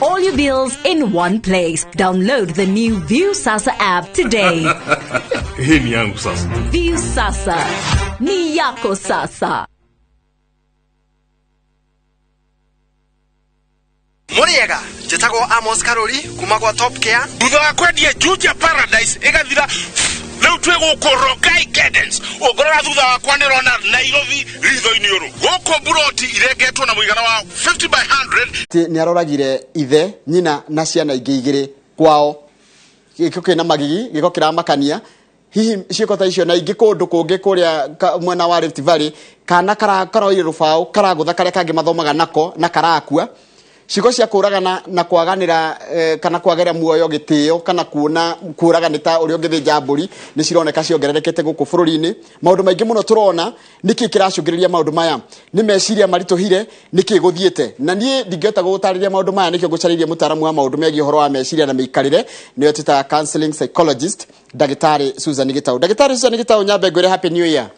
All your bills in one place. Download the new Viusasa app today. Hii ni yangu sasa. Viusasa. Ni yako sasa. Mũrĩega, njĩtagwo Amos Karũri kuma gwa Top Care. Thutha wa kwendia Juja Paradise ĩgathira, rĩu twĩ gũkũ Rongai Gardens. Ũngĩrora thutha wakwa nĩrona Nairobi ritho-inĩ ũrũ. Gũkũ mburoti irengetwo na mũigana wa 50 by 100. Atĩ nĩ aroragire ithe, nyina na ciana ingĩ igĩrĩ kwao. Gĩko kĩna magigi, gĩko kĩramakania. Hihi ciĩko ta icio na ingĩ kũndũ kũngĩ kũrĩa mwena wa Rift Valley, kana karoire rũbaũ karagũtha karĩa kangĩ mathomaga nako na karakua. Ciĩko cia kũragana na kwaganĩra, kana kwagĩra muoyo gĩtĩo kana kuona kũraga nĩ ta ũrĩa ũngĩthĩnja mbũri nĩ cironeka ciongererekete gũkũ bũrũri-inĩ. Maũndũ maingĩ mũno tũrona. Nĩkĩ kĩracũngĩrĩria maũndũ maya? Nĩ meciria maritũhire, nĩkĩ gũthiĩte? Na niĩ ndingĩhota gũgũtarĩria maũndũ maya, nĩkĩo ngũcarĩirie mũtaaramu wa maũndũ megiĩ ũhoro wa meciria na mĩikarĩre, nĩwe twĩtaga counseling psychologist, Ndagĩtarĩ Susan Gĩtaũ. Ndagĩtarĩ Susan Gĩtaũ, nyambe ngwĩre happy new year.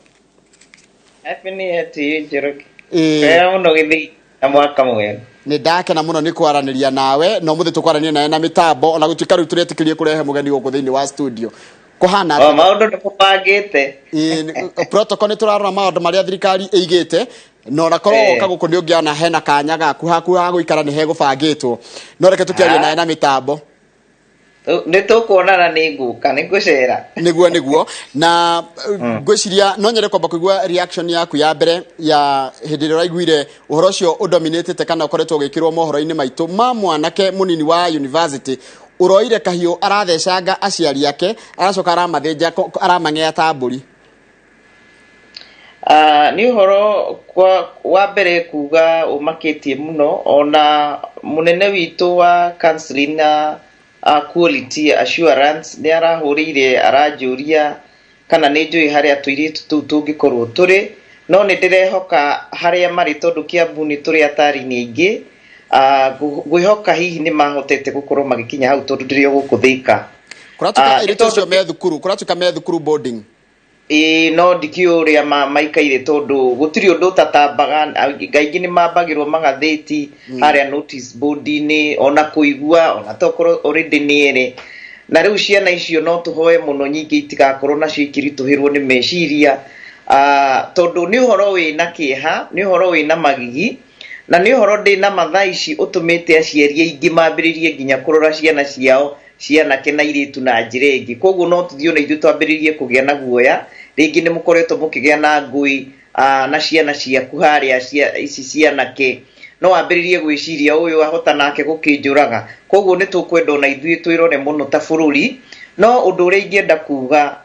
Happy new year to you, Njoroge. Ĩĩ. Wega mũno gĩthĩi na mwaka mwega. Nĩ ndakena mũno nĩ kwaranĩria nawe, na ũmũthĩ tũkwaranĩria nawe na mĩtambo, ona gũtuĩka rĩu tũretĩkĩrie kũrehe mũgeni gũkũ thĩinĩ wa studio. Kũhana O, atĩa? maũndũ nĩ mũbangĩte. Ĩĩ, protocol nĩ tũrarora maũndũ marĩa thirikari ĩigĩte, na ona korwo woka gũkũ nĩ ũngĩona hena kanya gaku haku ha gũikara nĩ hegũbangĩtwo, no reke tũkĩarie nawe na mĩtambo. Nĩ tũkuonana, nĩ ngũka, nĩ ngũcera. Nĩguo, nĩguo. Na ngwĩciria no nyende kwamba kũigua reaction yaku ya mbere ya hĩndĩ ĩrĩa ũraiguire ũhoro ũcio ũdominatĩte kana ũkoretwo ũgĩkĩrwo mohoro-inĩ maitũ ma mwanake mũnini wa university ũroire kahiũ arathecanga aciari ake, aracoka aramathĩnja, aramang'ea ta mbũri. Nĩ ũhoro kwa wa mbere kuga ũmakĩtie mũno, ona mũnene witũ wa counseling na quality assurance nĩ arahũrĩire aranjũria kana nĩ njũĩ harĩa tũirĩtu tũu tũngĩkorwo tũrĩ, no nĩ ndĩrehoka harĩa marĩ tondũ Kiambu nĩ tũrĩ atarini aingĩ. Ngwĩhoka hihi nĩ mahotete gũkorwo magĩkinya hau tondũ ndĩrĩ o gũkũ Thĩka. Kũratuĩka airĩtu Nĩ acio tondũ me thukuru, kũratuĩka me thukuru boarding. Ĩĩ, no ndikĩũĩ ũrĩa maikaire tondũ gũtirĩ ũndũ ũtatambaga. Kaingĩ nĩ mambagĩrwo magathĩti harĩa notice board-inĩ, ona kũigua ona tokorwo already nĩ ere. Na rĩu ciana icio no tũhoe mũno nyingĩ itigakorwo nacio ikĩritũhĩrwo nĩ meciria, tondũ nĩ ũhoro wĩna kĩeha, nĩ ũhoro wĩna magigi, na nĩ ũhoro ndĩna mathaa ici ũtũmĩte aciari aingĩ mambĩrĩrie nginya kũrora ciana ciao cianake na airĩtu na njĩra ĩngĩ. Koguo no tũthiĩ ona ithuĩ twambĩrĩrie kũgĩa na guoya. Rĩngĩ nĩ mũkoretwo mũkĩgĩa na ngũĩ na ciana ciaku harĩa ici cianake, no wambĩrĩrie gwĩciria ũyũ ahota nake gũkĩnjũraga. Koguo nĩ tũkwenda ona ithuĩ twĩrore mũno ta bũrũri. No ũndũ ũrĩa ingĩenda kuga,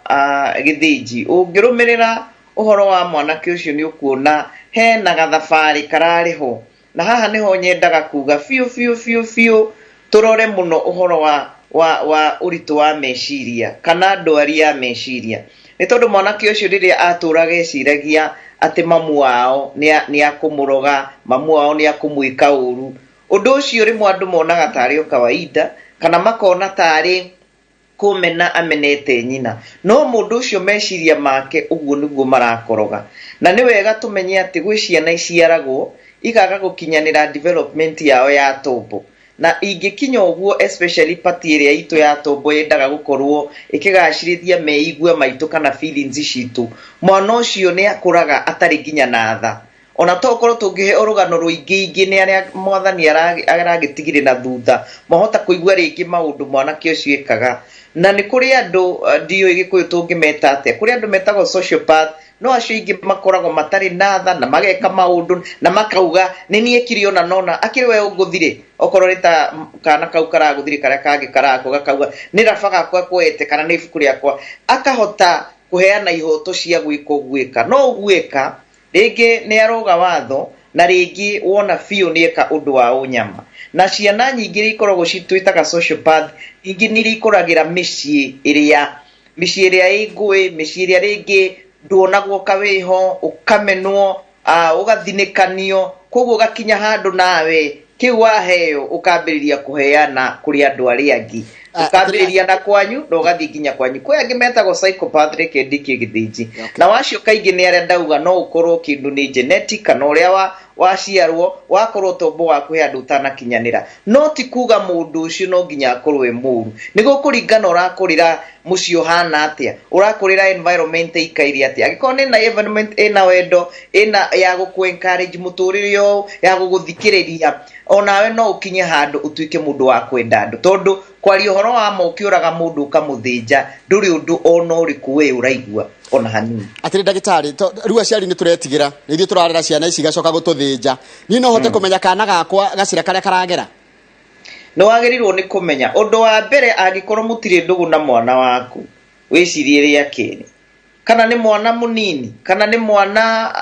Gĩthĩnji, ũngĩrũmĩrĩra ũhoro wa mwanake ũcio nĩ ũkuona hena gathabarĩ kararĩ ho. Na haha nĩho nyendaga kuga biũ biũ biũ biũ tũrore mũno ũhoro wa ũritũ wa meciria kana ndwari ya meciria. Nĩ tondũ mwanake ũcio rĩrĩa atũraga eciragia atĩ mamu wao nĩ akũmũroga, mamu wao nĩ akũmwĩka ũru. Ũndũ ũcio rĩmwe andũ monaga tarĩ o kawaida, kana makona tarĩ kũmena amenete nyina. No mũndũ ũcio meciria make ũguo nĩguo marakoroga. Na nĩ wega tũmenye atĩ gwĩ ciana iciaragwo ikaga gũkinyanĩra development yao ya tombo. Na ingĩkinya ũguo, especially part ĩrĩa itũ ya tombo yendaga gũkorwo ĩkĩgacĩrithia meigua maitũ kana feelings citũ, mwana ũcio nĩ akũraga atarĩ nginya na tha. Ona tokorwo tũngĩhe rũgano rũingĩ ingĩ nĩ arĩa mwathani aragĩtigire na thutha, mwahota kũigua rĩngĩ maũndũ mwanake ũcio ekaga. Na nĩ kũrĩ andũ, ndiũĩ Gĩkũyũ tũngĩmeta atĩa, kũrĩ andũ metagwo sociopath, no acio aingĩ makoragwo matarĩ na tha na mageka maũndũ na makauga nĩ niĩ ekire ona nona, akĩrĩ we ũngũthire, okorwo nĩ ta kana kau karagũthire karĩa kangĩ karakua, gakauga nĩ raba gakwa kwete kana nĩ ibuku rĩakwa, akahota kũheana ihoto cia gwĩka ũguo eka. No ũguo eka rĩngĩ nĩ aroga watho, na rĩngĩ wona biũ nĩ eka ũndũ wa ũnyama. Na ciana nyingĩ iria ikoragwo twĩtaga sociopath, nyingĩ nĩ iria ikũragĩra mĩciĩ ĩrĩa ĩ ngũĩ, mĩciĩ ĩrĩa rĩngĩ nduonagwo kawĩho, ũkamenwo, ũgathinĩkanio, koguo ũgakinya handũ nawe kĩu waheo ũkambĩrĩria kũheana kũrĩ andũ arĩa angĩ. Ũkambĩrĩria na kwanyu na ũgathiĩ nginya kwanyu. Kwĩ angĩ metagwo psychopath, reke ndikie gĩthĩnji. Na wacio kaingĩ nĩ arĩa ndauga no ũkorwo kĩndũ nĩ genetic kana ũrĩa Waciarwo wakorwo tombo waku he andũ ũtanakinyanĩra, no ti kuga mũndũ ũcio no nginya akorwo e mũru. Nĩ gũkũringana ũrakũrĩra mũciĩ ũhana atĩa, ũrakũrĩra environment ĩikaire atĩa. Angĩkorwo nĩ na environment ĩna wendo, ĩna ya gũkũ encourage mũtũrĩre ũyũ, ya gũgũthikĩrĩria, onawe no ũkinye handũ ũtuĩke mũndũ wa kwenda andũ. Tondũ kwaria ũhoro wa ma, ũkĩũraga mũndũ ũkamũthĩnja, ndũrĩ ũndũ ona ũrĩkũ we ũraigua ona hanini. Atĩrĩ ndagĩtarĩ, rĩu aciari nĩ tũretigĩra, nĩ ithuĩ tũrarera ciana ici igacoka gũtũthĩnja. Niĩ no hote kũmenya kana gakwa gacĩra karĩa karagera? Nĩ wagĩrĩirwo nĩ kũmenya. Ũndũ wa mbere, angĩkorwo mũtirĩ ndũgũ na mwana waku, wĩcirie rĩa kerĩ kana nĩ mwana mũnini, kana nĩ mwana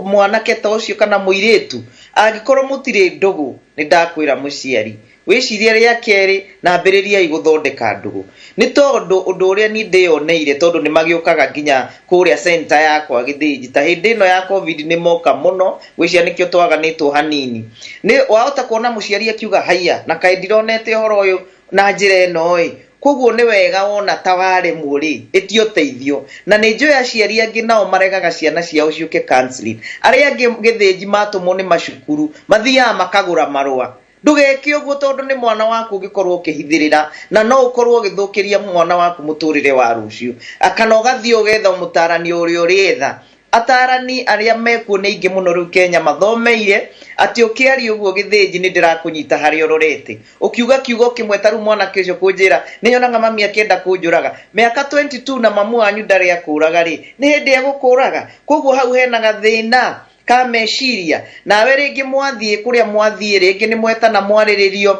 mwanake ta ũcio kana mũirĩtu. Angĩkorwo mũtirĩ ndũgũ, nĩ ndakwĩra mũciari wĩcirie rĩa kerĩ na ambĩrĩriai gũthondeka ndũgũ, nĩ tondũ ũndũ ũrĩa niĩ ndĩyoneire, tondũ nĩ magĩũkaga nginya kũrĩa center yakwa Gĩthĩnji, ta hĩndĩ ĩno ya COVID nĩ moka mũno, gwĩcia nĩkĩo twaganĩtwo hanini. Nĩ wahota kuona mũciari akiuga, "Haiya, na kaĩ ndironete ũhoro ũyũ na njĩra ĩno ĩ." Koguo nĩ wega wona ta waremwo rĩ, ĩtia ũteithio. Na nĩ njũĩ aciari angĩ nao maregaga ciana ciao ciũke counseling. Arĩa angĩ Gĩthĩnji matũmwo nĩ macukuru, mathiaga makagũra marũa. Ndũgeke ũguo, tondũ nĩ mwana waku ũngĩkorwo ũkĩhithĩrĩra, na no ũkorwo ũgĩthũkĩria mwana waku mũtũrĩre wa rũciũ. Kana ũgathiĩ ũgetha mũtarani ũrĩa ũrĩetha. Atarani arĩa mekuo nĩ aingĩ mũno rĩu Kenya, mathomeire atĩ ũkĩaria ũguo Gĩthĩnji nĩ ndĩrakũnyita harĩa ũrorete ũkiuga kiugo kĩmwe. Ta rĩu mwanake ũcio kũnjĩra, "Nĩ nyonaga mami akĩenda kũnjũraga," mĩaka 22, na mamu wanyu ndarĩ akũraga rĩ, nĩ hĩndĩ egũkũraga. Koguo hau hena gathĩna ka meciria. Nawe rĩngĩ mwathiĩ kũrĩa mwathiĩ, rĩngĩ nĩ mwetana mwarĩrĩrio,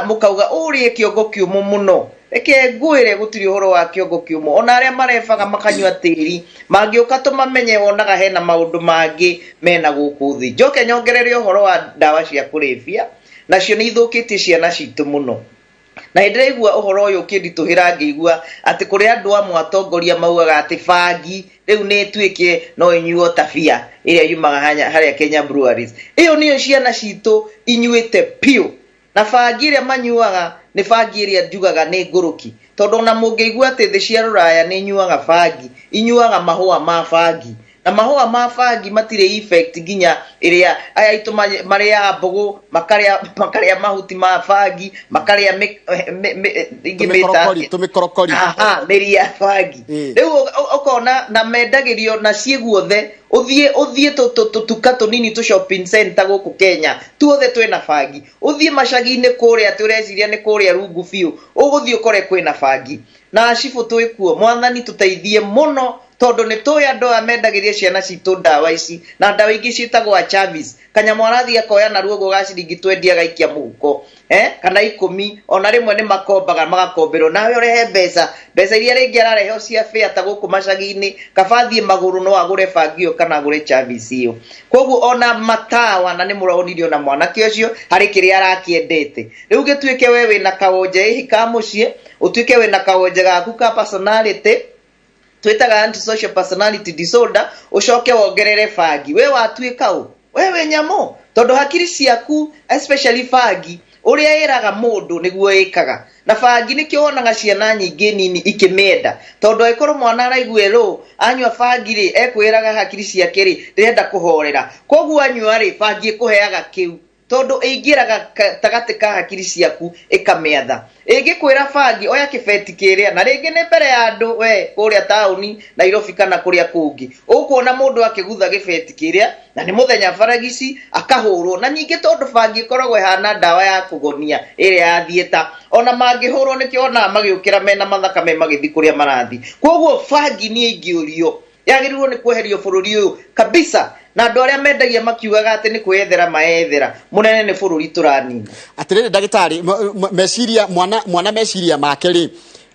mũkauga ũrĩe kĩongo kĩũmũ mũno. Reke ngwĩre, gũtirĩ ũhoro wa kĩongo kĩũmũ. Ona arĩa marebaga makanyua tĩri mangĩũka tũmamenye, wonaga hena maũndũ mangĩ mena gũkũ thĩ. Njoke nyongerere ũhoro wa ndawa cia kũrebia, nacio nĩ ithũkĩtie ciana citũ mũno. Na hĩndĩ ndĩraigua ũhoro ũyũ ũkĩnditũhĩra, ngĩigua atĩ kũrĩ andũ amwe atongoria maugaga atĩ bangi rĩu nĩ ĩtuĩke no ĩnyuo ta bia ĩrĩa yumaga harĩa Kenya Breweries. Ĩyo nĩyo ciana citũ inyuĩte piũ, na bangi ĩrĩa manyuaga nĩ bangi ĩrĩa njugaga nĩ ngũrũki, tondũ ona mũngĩigua atĩ thĩ cia rũraya nĩ inyuaga bangi, inyuaga mahũa ma bangi, na mahũa ma bangi matirĩ effect nginya ĩrĩa aya aitũ marĩaga mbũgũ, makarĩa mahuti ma bangi, makarĩa ingĩmĩta Tũmĩkorokori, tũmĩkorokori. Aha, mĩri ya bangi. Rĩu ũkona na mendagĩrio na ciĩ guothe. Ũthiĩ tũtuka tũnini tũ shopping center gũkũ Kenya, tuothe twĩna bangi. Ũthiĩ macagi-inĩ kũrĩa atĩ ũreciria nĩ kũrĩa rungu biũ, ũgũthiĩ ũkore kwĩna bangi. Na acibũ twĩkuo, mwathani tũteithie mũno, tondũ nĩ tũĩ andũ aya mendagĩria ciana citũ ndawa ici, na ndawa ingĩ ciĩtagwo Chavis. Kanyamũ arathiĩ akoya naruo ũguo ga ciringi 20, agaikia mũhuko, kana 10. Ona rĩmwe nĩ makombaga, magakomberwo, nawe ũrehe mbeca, mbeca iria rĩngĩ arareheo cia fare ta gũkũ macagi-inĩ, kaba athiĩ magũrũ no agũre bangi ĩyo kana agũre Chavis ĩyo. Koguo ona matawa, na nĩ mũronire ona mwanake ũcio harĩ kĩrĩa arakĩendete. Rĩu gĩtuĩke we wĩna kawonje ĩhi ka mũciĩ, ũtuĩke wĩna kawonje gaku ka personality, twĩtaga antisocial personality disorder, ũcoke wongerere bangi, we watuĩka ũ? We wĩ nyamũ, tondũ hakiri ciaku, especially bangi, ũrĩa ĩraga mũndũ nĩguo ĩkaga. Na bangi nĩkĩo wonaga ciana nyingĩ nini ikĩmĩenda, tondũ angĩkorwo mwana araigua ĩrũ anyua bangi rĩ, ekwĩraga hakiri ciake rĩ, ndĩrenda kũhorera. Koguo anyua rĩ, bangi ĩkũheaga kĩu, tondũ ĩingĩraga gatagatĩ ka hakiri ciaku ĩkamĩatha, ĩngĩkwĩra bangi oya kĩbeti kĩrĩa. Na rĩngĩ nĩ mbere ya andũ, we kũrĩa taũni Nairobi kana kũrĩa kũngĩ, ũkuona mũndũ akĩgutha gĩbeti kĩrĩa, na nĩ mũthenya baragici akahũrwo. Na ningĩ tondũ bangi ĩkoragwo ĩhana ndawa ya kũgonia ĩrĩa ya thieta, ona mangĩhũrwo nĩkĩo wonaga magĩũkĩra mena mathakame magĩthiĩ kũrĩa marathiĩ. Koguo bangi niĩ ingĩũrio, yagĩrĩirwo nĩ kweherio bũrũri ũyũ kabisa, na andũ arĩa mendagia makiugaga atĩ nĩ kwĩyethera maethera mũnene, nĩ bũrũri tũranina. Atĩrĩrĩ ndagĩtarĩ, meciria mwana meciria make rĩ,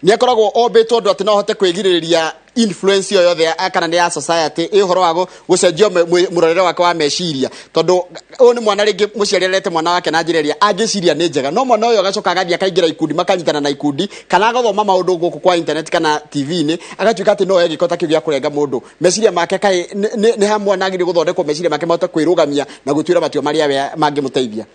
nĩ akoragwo ombĩtwo ũndũ atĩ no ahote kwĩgirĩrĩria influence ĩyo yothe kana nĩ ya society ĩ ũhoro wa gũcenjio mũrorere wake wa meciria? Tondũ ũyũ nĩ mwana, rĩngĩ mũciari arerete mwana wake na njĩra ĩrĩa angĩciria nĩ njega, no mwana ũyũ agacoka agathiĩ akaingĩra ikundi, makanyitana na ikundi, kana agathoma maũndũ gũkũ kwa internet kana TV-inĩ, agatuĩka atĩ no oe gĩko ta kĩu gĩa kũrenga mũndũ. Meciria make kaĩ nĩ ha mwana agĩrĩire gũthondekwo meciria make mahote kwĩrũgamia na gwĩtuĩra matua marĩa we mangĩmũteithia?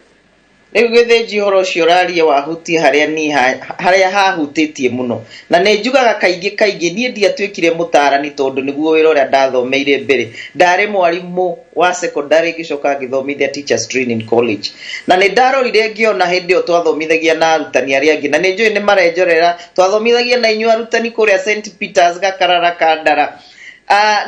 Rĩu Gĩthĩnji, ũhoro ũcio ũraria wahutia harĩa niĩ harĩa hahutĩtie mũno, na nĩ njugaga kaingĩ kaingĩ, niĩ ndiatuĩkire mũtaarani tondũ nĩguo wĩra ũrĩa ndathomeire mbere. Ndarĩ mwarimũ wa secondary, ngĩcoka ngĩthomithia Teachers Training College, na nĩ ndarorire ngĩona hĩndĩ ĩyo twathomithagia na arutani arĩa angĩ, na nĩ njũĩ nĩ marenjorera, twathomithagia na inyuĩ arutani kũrĩa St Peters Gakarara Kandara.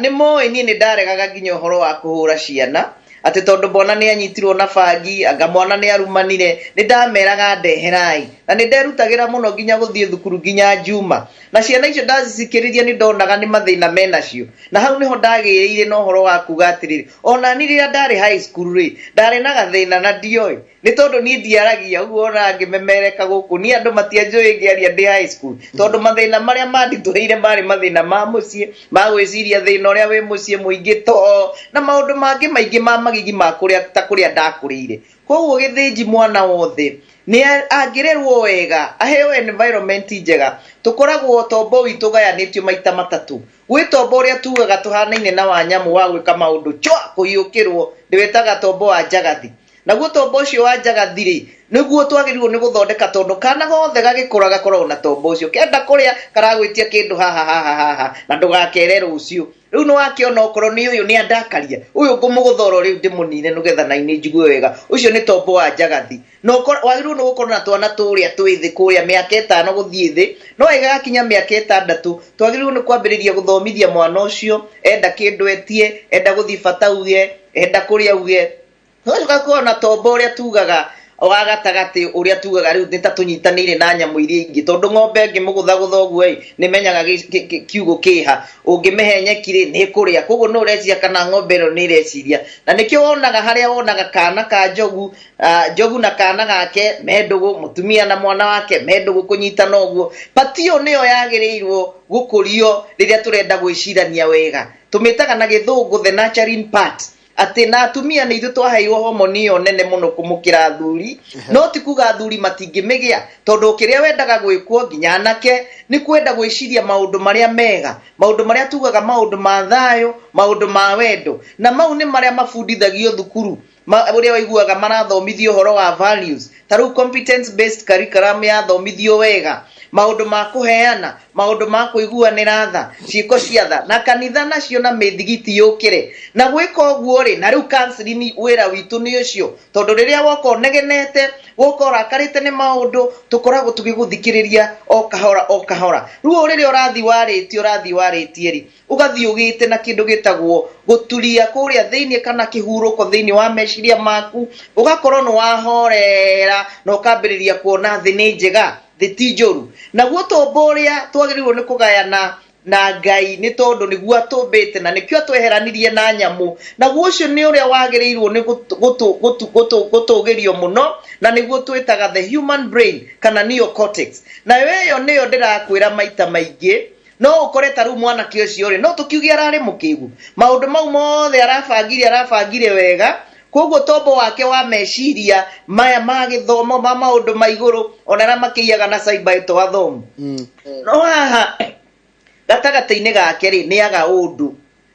Nĩ moĩ niĩ nĩ ndaregaga nginya ũhoro wa kũhũra ciana, atĩ tondũ mwana nĩ anyitirwo na bangi, anga mwana nĩ arumanire. Nĩ ndameraga ndeherai, na nĩ nderutagĩra mũno nginya gũthiĩ thukuru nginya njuma na ciana icio ndacicikĩrĩria, nĩ ndonaga nĩ mathĩna menacio, na hau nĩho ndagĩrĩire na ũhoro wa kuga atĩrĩrĩ, ona ni rĩrĩa ndarĩ high school rĩ, ndarĩ na gathĩna na ndioĩ nĩ tondũ niĩ ndiaragia ũguo ona ngĩmemereka gũkũ. Niĩ andũ matianjũĩ ngĩaria ndĩ high school, tondũ mathĩna marĩa manditũhĩire marĩ mathĩna ma mũciĩ, ma gwĩciria thĩna ũrĩa wĩ mũciĩ mũingĩ to na maũndũ mangĩ maingĩ ma magigi ma kũrĩa ta kũrĩa ndakũrĩire. Koguo Gĩthĩnji, mwana wothe nĩ angĩrerwo wega, aheo environment njega. Tũkoragwo tombo witũ ũgayanĩtio maita matatũ. Gwĩ tombo ũrĩa tugaga tũhanaine na wa nyamũ, wa gwĩka maũndũ chwa kũhiũkĩrwo, ndĩwĩtaga tombo wa njagathi. Naguo tombo ũcio wa njagathi rĩ, nĩguo twagĩrĩirwo nĩ gũthondeka, tondũ kana gothe gagĩkũra gakoragwo na tombo ũcio. Kenda kũrĩa karagwĩtia kĩndũ haha haha haha, na ndũgakere rũciũ. Rĩu nĩ wakĩona okorwo nĩ ũyũ nĩ andakaria, ũyũ ngũmũgũthoro rĩu ndĩmũnine nĩgetha na inĩ njigue wega. Ũcio nĩ tombo wa njagathi. Na wagĩrĩirwo nĩ gũkorwo na twana tũrĩa twĩ thĩ kũrĩa mĩaka 5 gũthiĩ thĩ, no ĩgakinya mĩaka 6 twagĩrĩirwo nĩ kwambĩrĩria gũthomithia mwana ũcio, enda kĩndũ etie, enda gũthiĩ bata uge, enda kũrĩa uge. Tũgacoka kuona tombo ũrĩa tugaga wa gatagatĩ, ũrĩa tugaga rĩu nĩ ta tũnyitanĩire na nyamũ iria ingĩ, tondũ ng'ombe ĩngĩmũgũthagũtha ũguo ĩ, nĩ menyaga kiugũ kĩha, ũngĩmĩhe nyeki rĩ, nĩ ĩkũrĩa. Koguo no ũreciria kana ng'ombe ĩno nĩ ĩreciria, na nĩkĩo wonaga harĩa wonaga kana ka njogu, njogu na kana gake me ndũgũ, mũtumia na mwana wake me ndũgũ, kũnyitana ũguo. Patio nĩyo yagĩrĩirwo gũkũrio rĩrĩa tũrenda gwĩcirania wega, tũmĩtaga na gĩthũngũ the nurturing part, atĩ na atumia nĩ ithuĩ twaheirwo homoni ĩyo nene mũno kũmũkĩra athuri. No ti kuga athuri matingĩmĩgĩa, tondũ kĩrĩa wendaga gwĩkwo nginya anake nĩ kwenda gwĩciria maũndũ marĩa mega, maũndũ marĩa tugaga maũndũ ma thayũ, maũndũ ma wendo, na mau nĩ marĩa mabundithagio thukuru, ũrĩa waiguaga marathomithio ũhoro wa values. Ta rĩu competence based curriculum yathomithio wega, maũndũ ma kũheana, maũndũ ma kũiguanĩra tha, ciĩko cia tha, na kanitha nacio na mĩthigiti yũkĩre na gwĩka ũguo rĩ. Na rĩu counseling, wĩra witũ nĩ ũcio, tondũ rĩrĩa woka ũnegenete, woka ũrakarĩte nĩ maũndũ, tũkoragwo tũgĩgũthikĩrĩria o kahora o kahora. Rĩu rĩrĩa ũrathiĩ warĩtie, ũrathiĩ warĩtie rĩ, ũgathiĩ ũgĩte na kĩndũ gĩtagwo gũturia kũrĩa thĩinĩ kana kĩhurũko thĩinĩ wa meciria maku, ũgakorwo nĩ wahorera na ũkambĩrĩria kuona thĩ nĩ njega, thĩ ti njũru. Naguo tombo ũrĩa twagĩrĩirwo nĩ kũgayana na Ngai, nĩ tondũ nĩguo atũmbĩte na nĩkĩo atweheranirie na nyamũ, naguo ũcio nĩ ũrĩa wagĩrĩirwo nĩ gũtũgĩrio mũno, na nĩguo twĩtaga the human brain kana neocortex. Nayo ĩyo nĩyo ndĩrakwĩra maita maingĩ, no ũkore ta rĩu mwanake ũcio rĩ, no tũkiuge ararĩ mũkĩgu, maũndũ mau mothe arabangire wega. Koguo tombo wake wa meciria maya ma gĩthomo, ma maũndũ ma igũrũ, ona arĩa makĩiyaga na cyber ĩto athomu, no haha gatagatĩ-inĩ gake rĩ, nĩ aga ũndũ,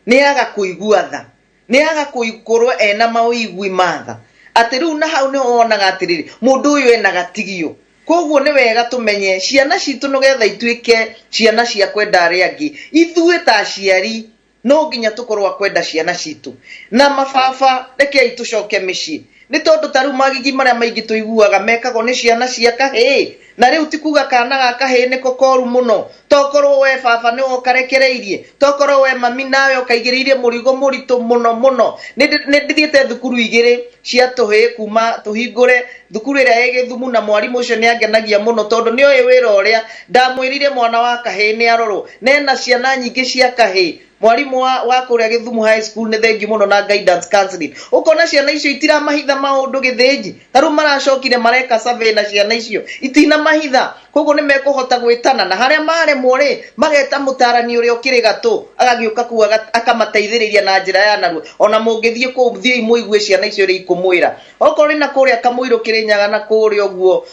nĩ aga kũigua tha, nĩ aga gũkorwo ena mawĩigui ma tha, atĩ rĩu na hau nĩho wonaga atĩrĩrĩ, mũndũ ũyũ ena gatigio. Koguo nĩ wega tũmenye ciana citũ, nĩgetha ituĩke ciana cia kwenda arĩa angĩ, ithuĩ ta aciari no nginya tũkorwo a kwenda ciana citũ. Na mababa, rekei tũcoke mĩciĩ, nĩ tondũ ta rĩu magigi marĩa maingĩ tũiguaga mekagwo nĩ ciana cia kahĩĩ. Na rĩu ti kuga kana ga kahĩĩ nĩko koru mũno, tokorwo we baba nĩwe ũkarekereirie, tokorwo we mami nawe ũkaigĩrĩirie mũrigo mũritũ mũno mũno. Nĩ ndithiĩte thukuru igĩrĩ cia tũhĩĩ kuma tũhingũre thukuru ĩrĩa ĩ Gĩthumu, na mwarimũ ũcio nĩ angenagia mũno, tondũ nĩ oĩ wĩra ũrĩa ndamwĩrire mwana wa kahĩĩ nĩ arorwo, nena ciana nyingĩ cia kahĩĩ. Mwarimũ wa kũrĩa Gĩthumu High School, nĩ thengiũ mũno na guidance counseling. Ũkona ciana icio itiramahitha maũndũ. Gĩthĩnji, ta rĩu maracokire mareka survey na ciana icio itina mahitha, koguo nĩ mekũhota gwĩtana, na harĩa maremwo rĩ, mageta mũtarani ũrĩa ũkĩrĩ gatũ, agagĩũka kũu akamateithĩrĩria na njĩra ya narua. Ona mũngĩthiĩ kũu, thiĩi mũigue ciana icio ũrĩa ikũmwĩra. Okorwo nĩ na kũrĩa Kamũirũ Kĩrĩnyaga, na kũrĩa ũguo,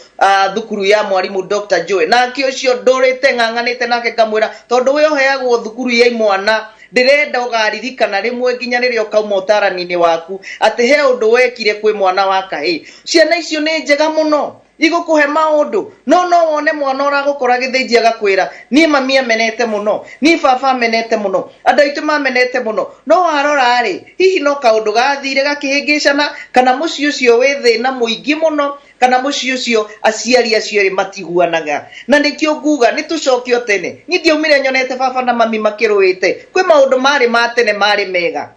thukuru ya mwarimũ Dr. Joe, nake ũcio ndũrĩte ng'ang'anĩte nake, ngamwĩra tondũ we ũheagwo thukuru ya imwana. Ndĩrenda ũgaririkana rĩmwe nginya rĩrĩa ũkauma ũtarani-inĩ waku atĩ he ũndũ wekire kwĩ mwana wa kahĩĩ. Ciana icio nĩ njega mũno, igũkũhe maũndũ, no no wone mwana ũragũkora gĩthĩnji agakwĩra niĩ mami amenete mũno, niĩ baba amenete mũno, andũ aitũ mamenete mũno. No warora rĩ, hihi no kaũndũ gathire gakĩhĩngĩcana, kana mũciĩ ũcio wĩ thĩna mũingĩ mũno, kana mũciĩ ũcio aciari acio erĩ matiguanaga. Na nĩkĩo nguga nĩ tũcokio tene. Niĩ ndiaumire nyonete baba na mami makĩrũĩte. Kwĩ maũndũ marĩ ma tene marĩ mega.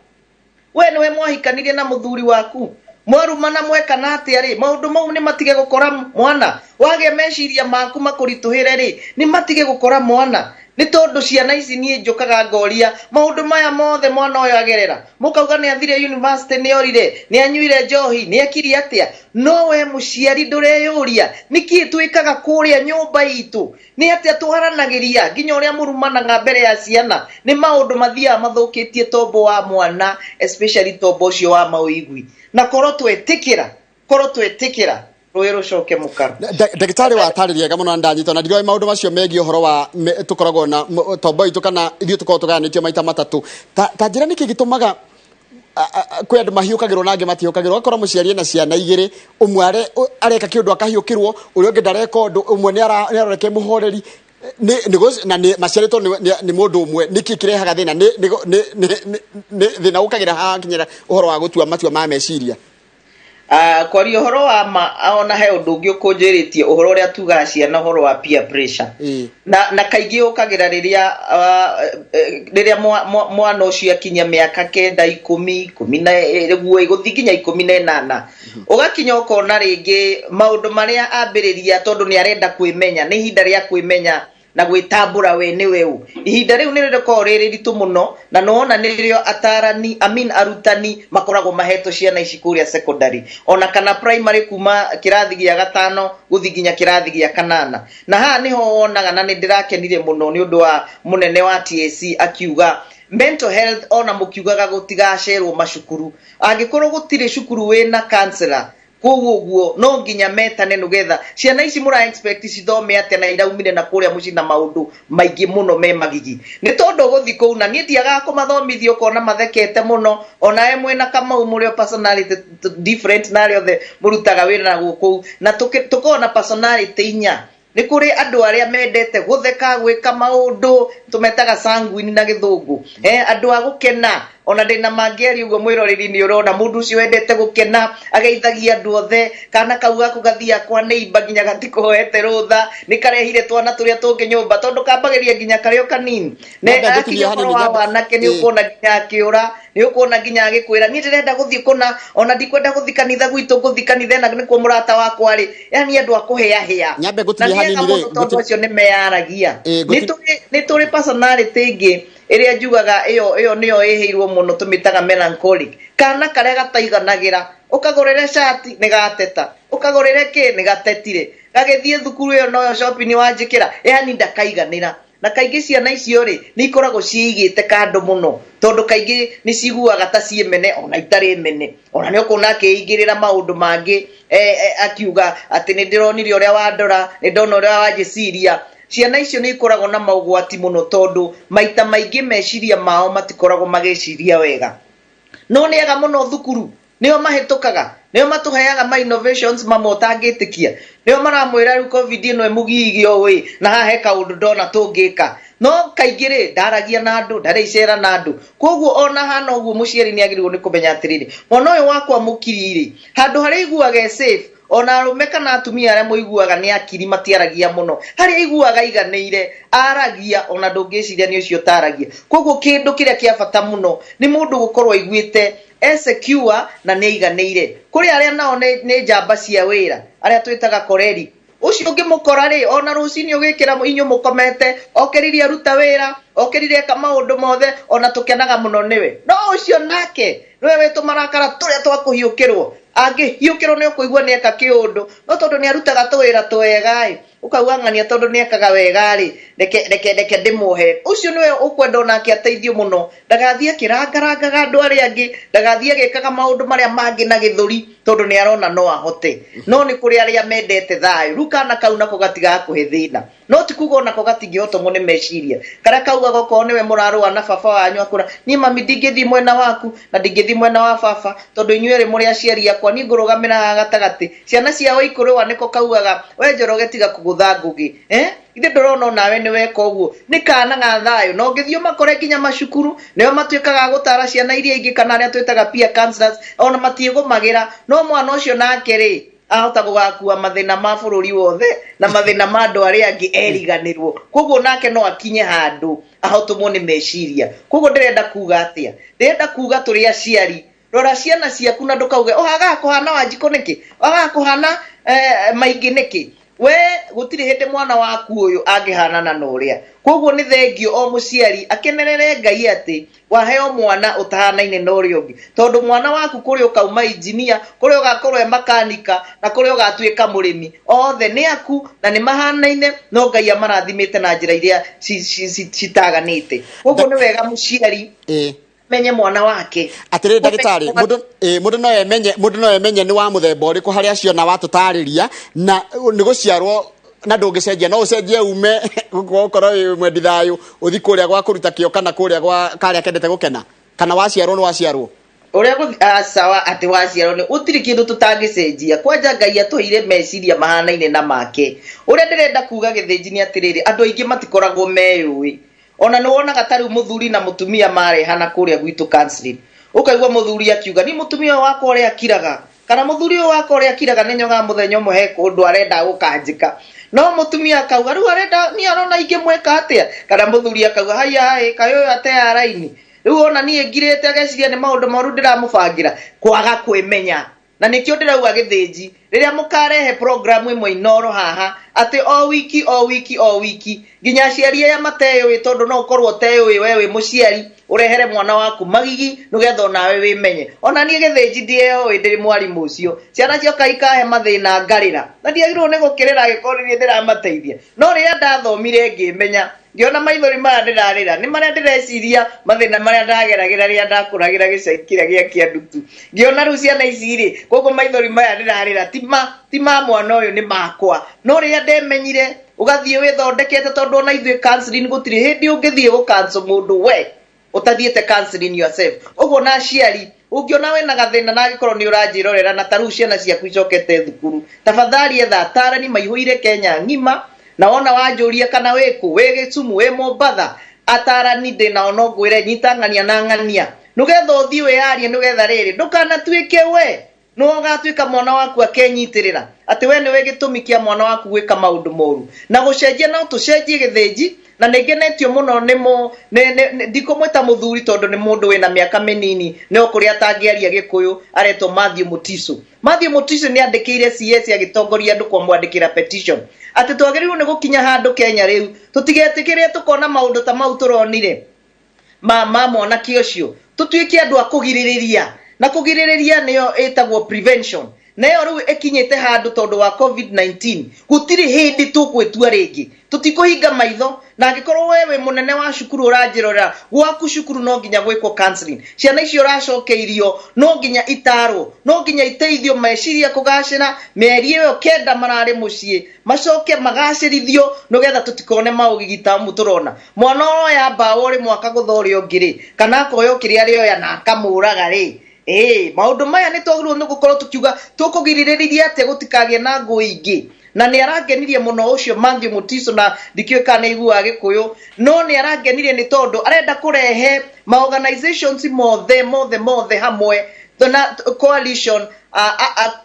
We nĩwe mwahikanirie na mũthuri waku, mwarumana mwekana atĩa rĩ, maũndũ mau nĩ matige gũkora mwana. Wagĩa meciria maku makũritũhĩre rĩ, nĩ matige gũkora mwana. Nĩ tondũ ciana ici niĩ njũkaga ngoria maũndũ maya mothe mwana ũyũ agerera, mũkauga nĩ athire university, nĩ orire, nĩ anyuire njohi, nĩ ekire atĩa. No we mũciari ndũreyũria nĩkĩĩ twĩkaga kũrĩa nyũmba itũ, nĩ atĩa twaranagĩria, nginya ũrĩa mũrumanaga mbere ya ciana. Nĩ maũndũ mathiaga mathũkĩtie tombo wa mwana, especially tombo ũcio wa mawĩigwi. Na korwo twetĩkĩra, korwo twetĩkĩra rũĩ rũcoke mũkaro. Ndagĩtarĩ watarĩria wega mũno na ndanyita, na ndiroĩ maũndũ macio megiĩ ũhoro wa tũkoragwo na tombo itũ kana ithuĩ tũkoragwo tũgayanĩtio maita matatũ. Ta njĩra nĩkĩ gĩtũmaga kwĩ andũ mahiũkagĩrwo na angĩ matihiũkagĩrwo? Ũgakora mũciari ena ciana igĩrĩ, ũmwe areka kĩũndũ akahiũkĩrwo, ũrĩa ũngĩ ndareka ũndũ, ũmwe nĩ aroreke mũhoreri, na nĩ maciarĩtwo nĩ mũndũ ũmwe. Nĩkĩ kĩrehaga thĩna? Nĩ thĩna ũkagĩra haha kinyĩra ũhoro wa gũtua matua ma meciria. Kwaria ũhoro wa ma, ona he ũndũ ũngĩ ũkũnjĩrĩtie ũhoro ũrĩa tugaga ciana ũhoro wa peer pressure. Na kaingĩ ũkagĩra rĩrĩa mwana ũcio akinya mĩaka 9, 10, 10 na ĩguo ĩgũthiĩ nginya 18, ũgakinya ũkona rĩngĩ maũndũ marĩa ambĩrĩria, tondũ nĩ arenda kwĩmenya, nĩ ihinda rĩa kwĩmenya na gwĩtambũra we nĩwe ũ. Ihinda rĩu nĩ rĩkoragwo rĩ rĩritũ mũno, na nĩwona nĩrĩo atarani, I mean arutani makoragwo mahetwo ciana ici kũrĩa secondary ona kana primary, kuma kĩrathi gĩa 5 gũthiĩ nginya kĩrathi gĩa 8. Na haha nĩho wonaga, na nĩ ndĩrakenire mũno nĩ ũndũ wa mũnene wa TSC akiuga mental health, ona mũkiugaga gũtigacerwo macukuru, angĩkorwo gũtirĩ cukuru wĩna counselor, koguo ũguo no nginya metane, nĩgetha ciana ici mũra expect cithome atĩa na iraumire na kũrĩa mũciĩ na maũndũ maingĩ mũno me magigi. Nĩ tondũ gũthiĩ kũu na niĩ ndiagaga kũmathomithia, ũkona mathekete mũno, onawe mwĩna Kamau mũrĩ o personality different na arĩa othe mũrutaga wĩra na gũkũ, na tũkoragwo na personality inya. Nĩ kũrĩ andũ arĩa mendete gũtheka, gwĩka maũndũ, tũmetaga sanguine na gĩthũngũ, andũ a gũkena. Ona ndĩna mangĩaria ũguo mwĩroreri nĩ ũrona mũndũ ũcio wendete gũkena, ageithagia andũ othe, kana kau gaku gathiaga kwa neighbor nginya gatikũhoete rũtha, nĩ karehire twana tũrĩa tũngĩ nyũmba, tondũ kambagĩrĩria nginya karĩ o kanini. Ne Nyambe akinya ngũtinie ũhoro hanini, wa nyambe wanake nĩ ũkuona nginya akĩũra, nĩ ũkuona nginya agĩkwĩra niĩ ndĩrenda gũthiĩ kũna, ona ndikwenda gũthiĩ kanitha gwitũ, ngũthiĩ kanitha ĩna nĩkuo mũrata wakwa rĩ. Yani andũ a kũhĩahĩa. Nyambe Na ngũtinie nĩ ega hanini rĩ, mũno tondũ acio nĩ meyaragia. Nĩ tũrĩ personality ĩngĩ ĩrĩa njugaga ĩyo nĩyo ĩhĩirwo mũno, tũmĩtaga melancholic. Kana karĩa gataiganagĩra, ũkagũrĩre cati nĩ gateta, ũkagũrĩre kĩ nĩ gatetire, gagĩthiĩ thukuru ĩyo noyo shopping wanjĩkĩra, yani ndakaiganĩra. Na kaingĩ ciana icio rĩ nĩ ikoragwo ciĩigĩte kando mũno, tondũ kaingĩ nĩ ciguaga ta ciĩ mene ona itarĩ mene. Ona nĩ ũkuona akĩingĩrĩra maũndũ mangĩ, akiuga atĩ nĩ ndĩronire ũrĩa wandora, nĩ ndona ũrĩa wanjĩciria. Ciana icio nĩ ikoragwo na maũgwati mũno, tondũ maita maingĩ meciria mao matikoragwo magĩciria wega. No nĩ ega mũno thukuru, nĩo mahĩtũkaga, nĩo matũheaga ma innovations mamwe ũtangĩtĩkia, nĩo maramwĩra rĩu covid ĩno ĩmũgigie ĩ, na haha he kaũndũ ndona tũngĩka. No kaingĩ rĩ ndaragia na andũ, ndarĩ icera na andũ. Koguo ona hana ũguo mũciari nĩ agĩrĩirwo nĩ kũmenya atĩrĩrĩ, mwana ũyũ wakwa mũkiri rĩ, handũ harĩa aiguaga e safe, ona arũme kana atumia arĩa mũiguaga nĩ akiri matiaragia mũno, harĩa aiguaga aiganĩire aragia, ona ndũngĩciria nĩ ũcio ũtaragia. Koguo kĩndũ kĩrĩa kĩa bata mũno nĩ mũndũ gũkorwo aiguĩte e secure na nĩ aiganĩire. Kũrĩ arĩa nao nĩ njamba cia wĩra, arĩa twĩtaga choleric. Ũcio ũngĩmũkora rĩ, ona rũcinĩ ũgĩkĩra inyuĩ mũkomete, okĩririe aruta wĩra, okĩririe eka maũndũ mothe, ona tũkenaga mũno nĩwe. No ũcio nake nĩwe wĩ tũmarakara tũrĩa twa kũhiũkĩrwo. Angĩhiũkĩrwo nĩ ũkũigua nĩ eka kĩũndũ, no tondũ nĩ arutaga tũwĩra twega ĩ, ũkauga ng'ania tondũ nĩ ekaga wega rĩ, reke reke reke ndĩmuohe. Ũcio nĩwe ũkwenda onake ateithio mũno, ndagathiĩ akĩrangarangaga andũ arĩa angĩ, ndagathiĩ agĩkaga maũndũ marĩa mangĩ na gĩthũri, tondũ nĩ arona no ahote. No nĩ kũrĩ arĩa mendete thayũ. Rĩu kana kau nako gatigakũhe thĩna, no ti kuga onako gatingĩhotomwo nĩ meciria. Karĩa kaugaga okorwo nĩwe mũrarũa na baba wanyu, akũra niĩ mami ndingĩthiĩ mwena waku na ndingĩthiĩ mwena wa baba, tondũ inyuĩ erĩ mũrĩ aciari akwa, niĩ ngũrũgamĩra haha gatagatĩ. Ciana ciao ikũrũa nĩko kaugaga we Njoroge tiga kũgũtha Ngũgĩ, ithe ndũrona onawe nĩ weka ũguo. Nĩ kana ga thayũ, na ũngĩthiĩ ũmakore nginya macukuru nĩo matuĩkaga a gũtara ciana iria ingĩ, kana arĩa twĩtaga peer counselors, ona matiĩgũmagĩra. No mwana ũcio nake rĩ, ahota gũgakua mathĩna ma bũrũri wothe na mathĩna ma andũ arĩa angĩ eriganĩrwo. Koguo nake no akinye handũ ahotũmwo nĩ meciria. Koguo ndĩrenda kuga atĩa? Ndĩrenda kuga tũrĩ aciari, rora ciana ciaku na ndũkauge ũhagaga kũhana Wanjikũ nĩkĩ, ũhagaga kũhana maingĩ nĩkĩ. We gũtirĩ hĩndĩ mwana waku ũyũ angĩhanana na ũrĩa. Koguo nĩ thengio o mũciari akenerere Ngai atĩ waheo mwana ũtahanaine na ũrĩa ũngĩ, tondũ mwana waku kũrĩa ũkauma injinia, kũrĩa ũgakorwo e makanika, na kũrĩa ũgatuĩka mũrĩmi, othe nĩ aku na nĩ mahanaine, no Ngai amarathimĩte na njĩra iria citaganĩte. Koguo nĩ wega mũciari menye mwana wake. Atĩrĩrĩ ndagĩtarĩ, mũndũ no emenye, mũndũ no emenye nĩ wa mũthemba ũrĩkũ harĩa acio na watũtarĩria, na nĩ gũciarwo na ndũngĩcenjia, no ũcenjie ume ũkorwo wĩ mwendi thayũ ũthi kũrĩa gwa kũruta kĩo kana kũrĩa gwa karĩa kendete gũkena, kana waciarwo nĩ waciarwo. Ũrĩa sawa atĩ waciarwo nĩ gũtirĩ kĩndũ tũtangĩcenjia. Kwanja Ngai atũheire meciria mahanaine na make. Ũrĩa ndĩrenda kuga gĩthĩnji nĩ atĩrĩrĩ, andũ aingĩ matikoragwo meyũĩ. Ona nĩ wonaga ta rĩu mũthuri na mũtumia marehana kũrĩa gwitũ counseling, ũkaigua mũthuri akiuga ni mũtumia ũyũ wakwa ũrĩa akiraga, kana mũthuri ũyũ wakwa ũrĩa akiraga nĩ nyonaga mũthenya ũmwe he kũndũ arenda gũkanjĩka. No mũtumia akauga rĩu arenda niĩ arona ingĩmwĩka atĩa, kana mũthuri akauga haiya haĩ kaĩ ũyũ ateaga raini, rĩu ona niĩ ngirĩte ageciria nĩ maũndũ moru ndĩramũbangĩra. Kwaga kwĩmenya. Na nĩkĩo ndĩrauga gĩthĩnji, rĩrĩa mũkarehe programu ĩmwe inoro haha atĩ o wiki o wiki o wiki, nginya aciari aya mateyũĩ, tondũ no ũkorwo ũteyũĩ we wĩ mũciari, ũrehere mwana waku magigi nĩgetha onawe wĩmenye. Ona niĩ gĩthĩnji ndieyoĩ ndĩ mwarimũ ũcio, ciana cioka ikahe mathĩna ngarĩra, na ndiagĩrĩirwo nĩ gũkĩrĩra angĩkorwo nĩ niĩ ndĩramateithia. No rĩrĩa ndathomire ngĩmenya, ngĩona maithori maya ndĩrarĩra nĩ marĩa ndĩreciria mathĩna marĩa ndageragĩra rĩrĩa ndakũragĩra gĩcagi kĩrĩa gĩa Kĩandutu. Ngĩona rĩu ciana ici rĩ, koguo maithori maya ndĩrarĩra ti ma mwana ũyũ, nĩ makwa. No rĩrĩa ndemenyire, ũgathiĩ wĩthondekete, tondũ ona ithuĩ counseling gũtirĩ hĩndĩ ũngĩthiĩ gũ cancel mũndũ we ũtathiĩte counseling yourself. Ũguo na aciari, ũngĩona wĩna gathĩna na angĩkorwo nĩ ũranjĩrorera na ta rĩu ciana ciaku icokete thukuru, tafadhali etha atarani maihũire Kenya ng'ima. Na wona wanjũria kana wĩ kũ, wĩ Gĩcumu, wĩ Mombatha, atarani ndĩ nao, no ngwĩre nyita ng'ania na ng'ania nĩgetha ũthiĩ wĩyarie, nĩgetha rĩrĩ ndũkanatuĩke we nĩwe ũgatuĩka mwana waku akenyitĩrĩra atĩ we nĩwe gĩtũmi kĩa mwana waku gwĩka maũndũ moru. Na gũcenjia no tũcenjie gĩthĩnji, na nĩ ngenetio mũno nĩ ndikũmwĩta mũthuri tondũ nĩ mũndũ wĩna mĩaka mĩnini, no kũrĩa atangĩaria Gĩkũyũ, aretwo Matthew Mutiso. Matthew Mutiso nĩ andĩkĩire CS agĩtongoria andũ kwamwandĩkĩra petition atĩ twagĩrĩirwo nĩ gũkinya handũ Kenya rĩu tũtigetĩkĩre tũkona maũndũ ta mau tũronire ma mwanake ũcio, tũtuĩke andũ a kũgirĩrĩria, na kũgirĩrĩria nĩyo ĩtagwo prevention, nayo rĩu ĩkinyĩte handũ tondũ wa COVID-19 gũtirĩ hĩndĩ tũgwĩtua rĩngĩ, tũtikũhinga maitho. Na angĩkorwo we wĩ mũnene wa cukuru ũranjĩrorera, gwaku cukuru no nginya gwĩkwo counseling, ciana icio ũracokeirio no nginya itarwo, no nginya iteithio meciria kũgacĩra, mĩeri ĩyo 9 mararĩ mũciĩ macoke magacĩrithio, nĩgetha tũtikone maũgigi ta ũmũ tũrona mwana ũroya mbaũ ũrĩ mwaka gũtha ũrĩa ũngĩ rĩ, kana akoya o kĩrĩa arĩoya na akamũraga rĩ. Maũndũ maya nĩ twagĩrĩirwo nĩ gũkorwo tũkiuga tũkũgirĩrĩria atĩa gũtikagĩe na ngũĩ ingĩ. Na nĩ arangenirie mũno ũcio Matthew Mutiso, na ndikĩũĩ kana nĩ aiguaga Gĩkũyũ, no nĩ arangenirie nĩ tondũ arenda kũrehe ma organizations mothe mothe mothe hamwe na coalition,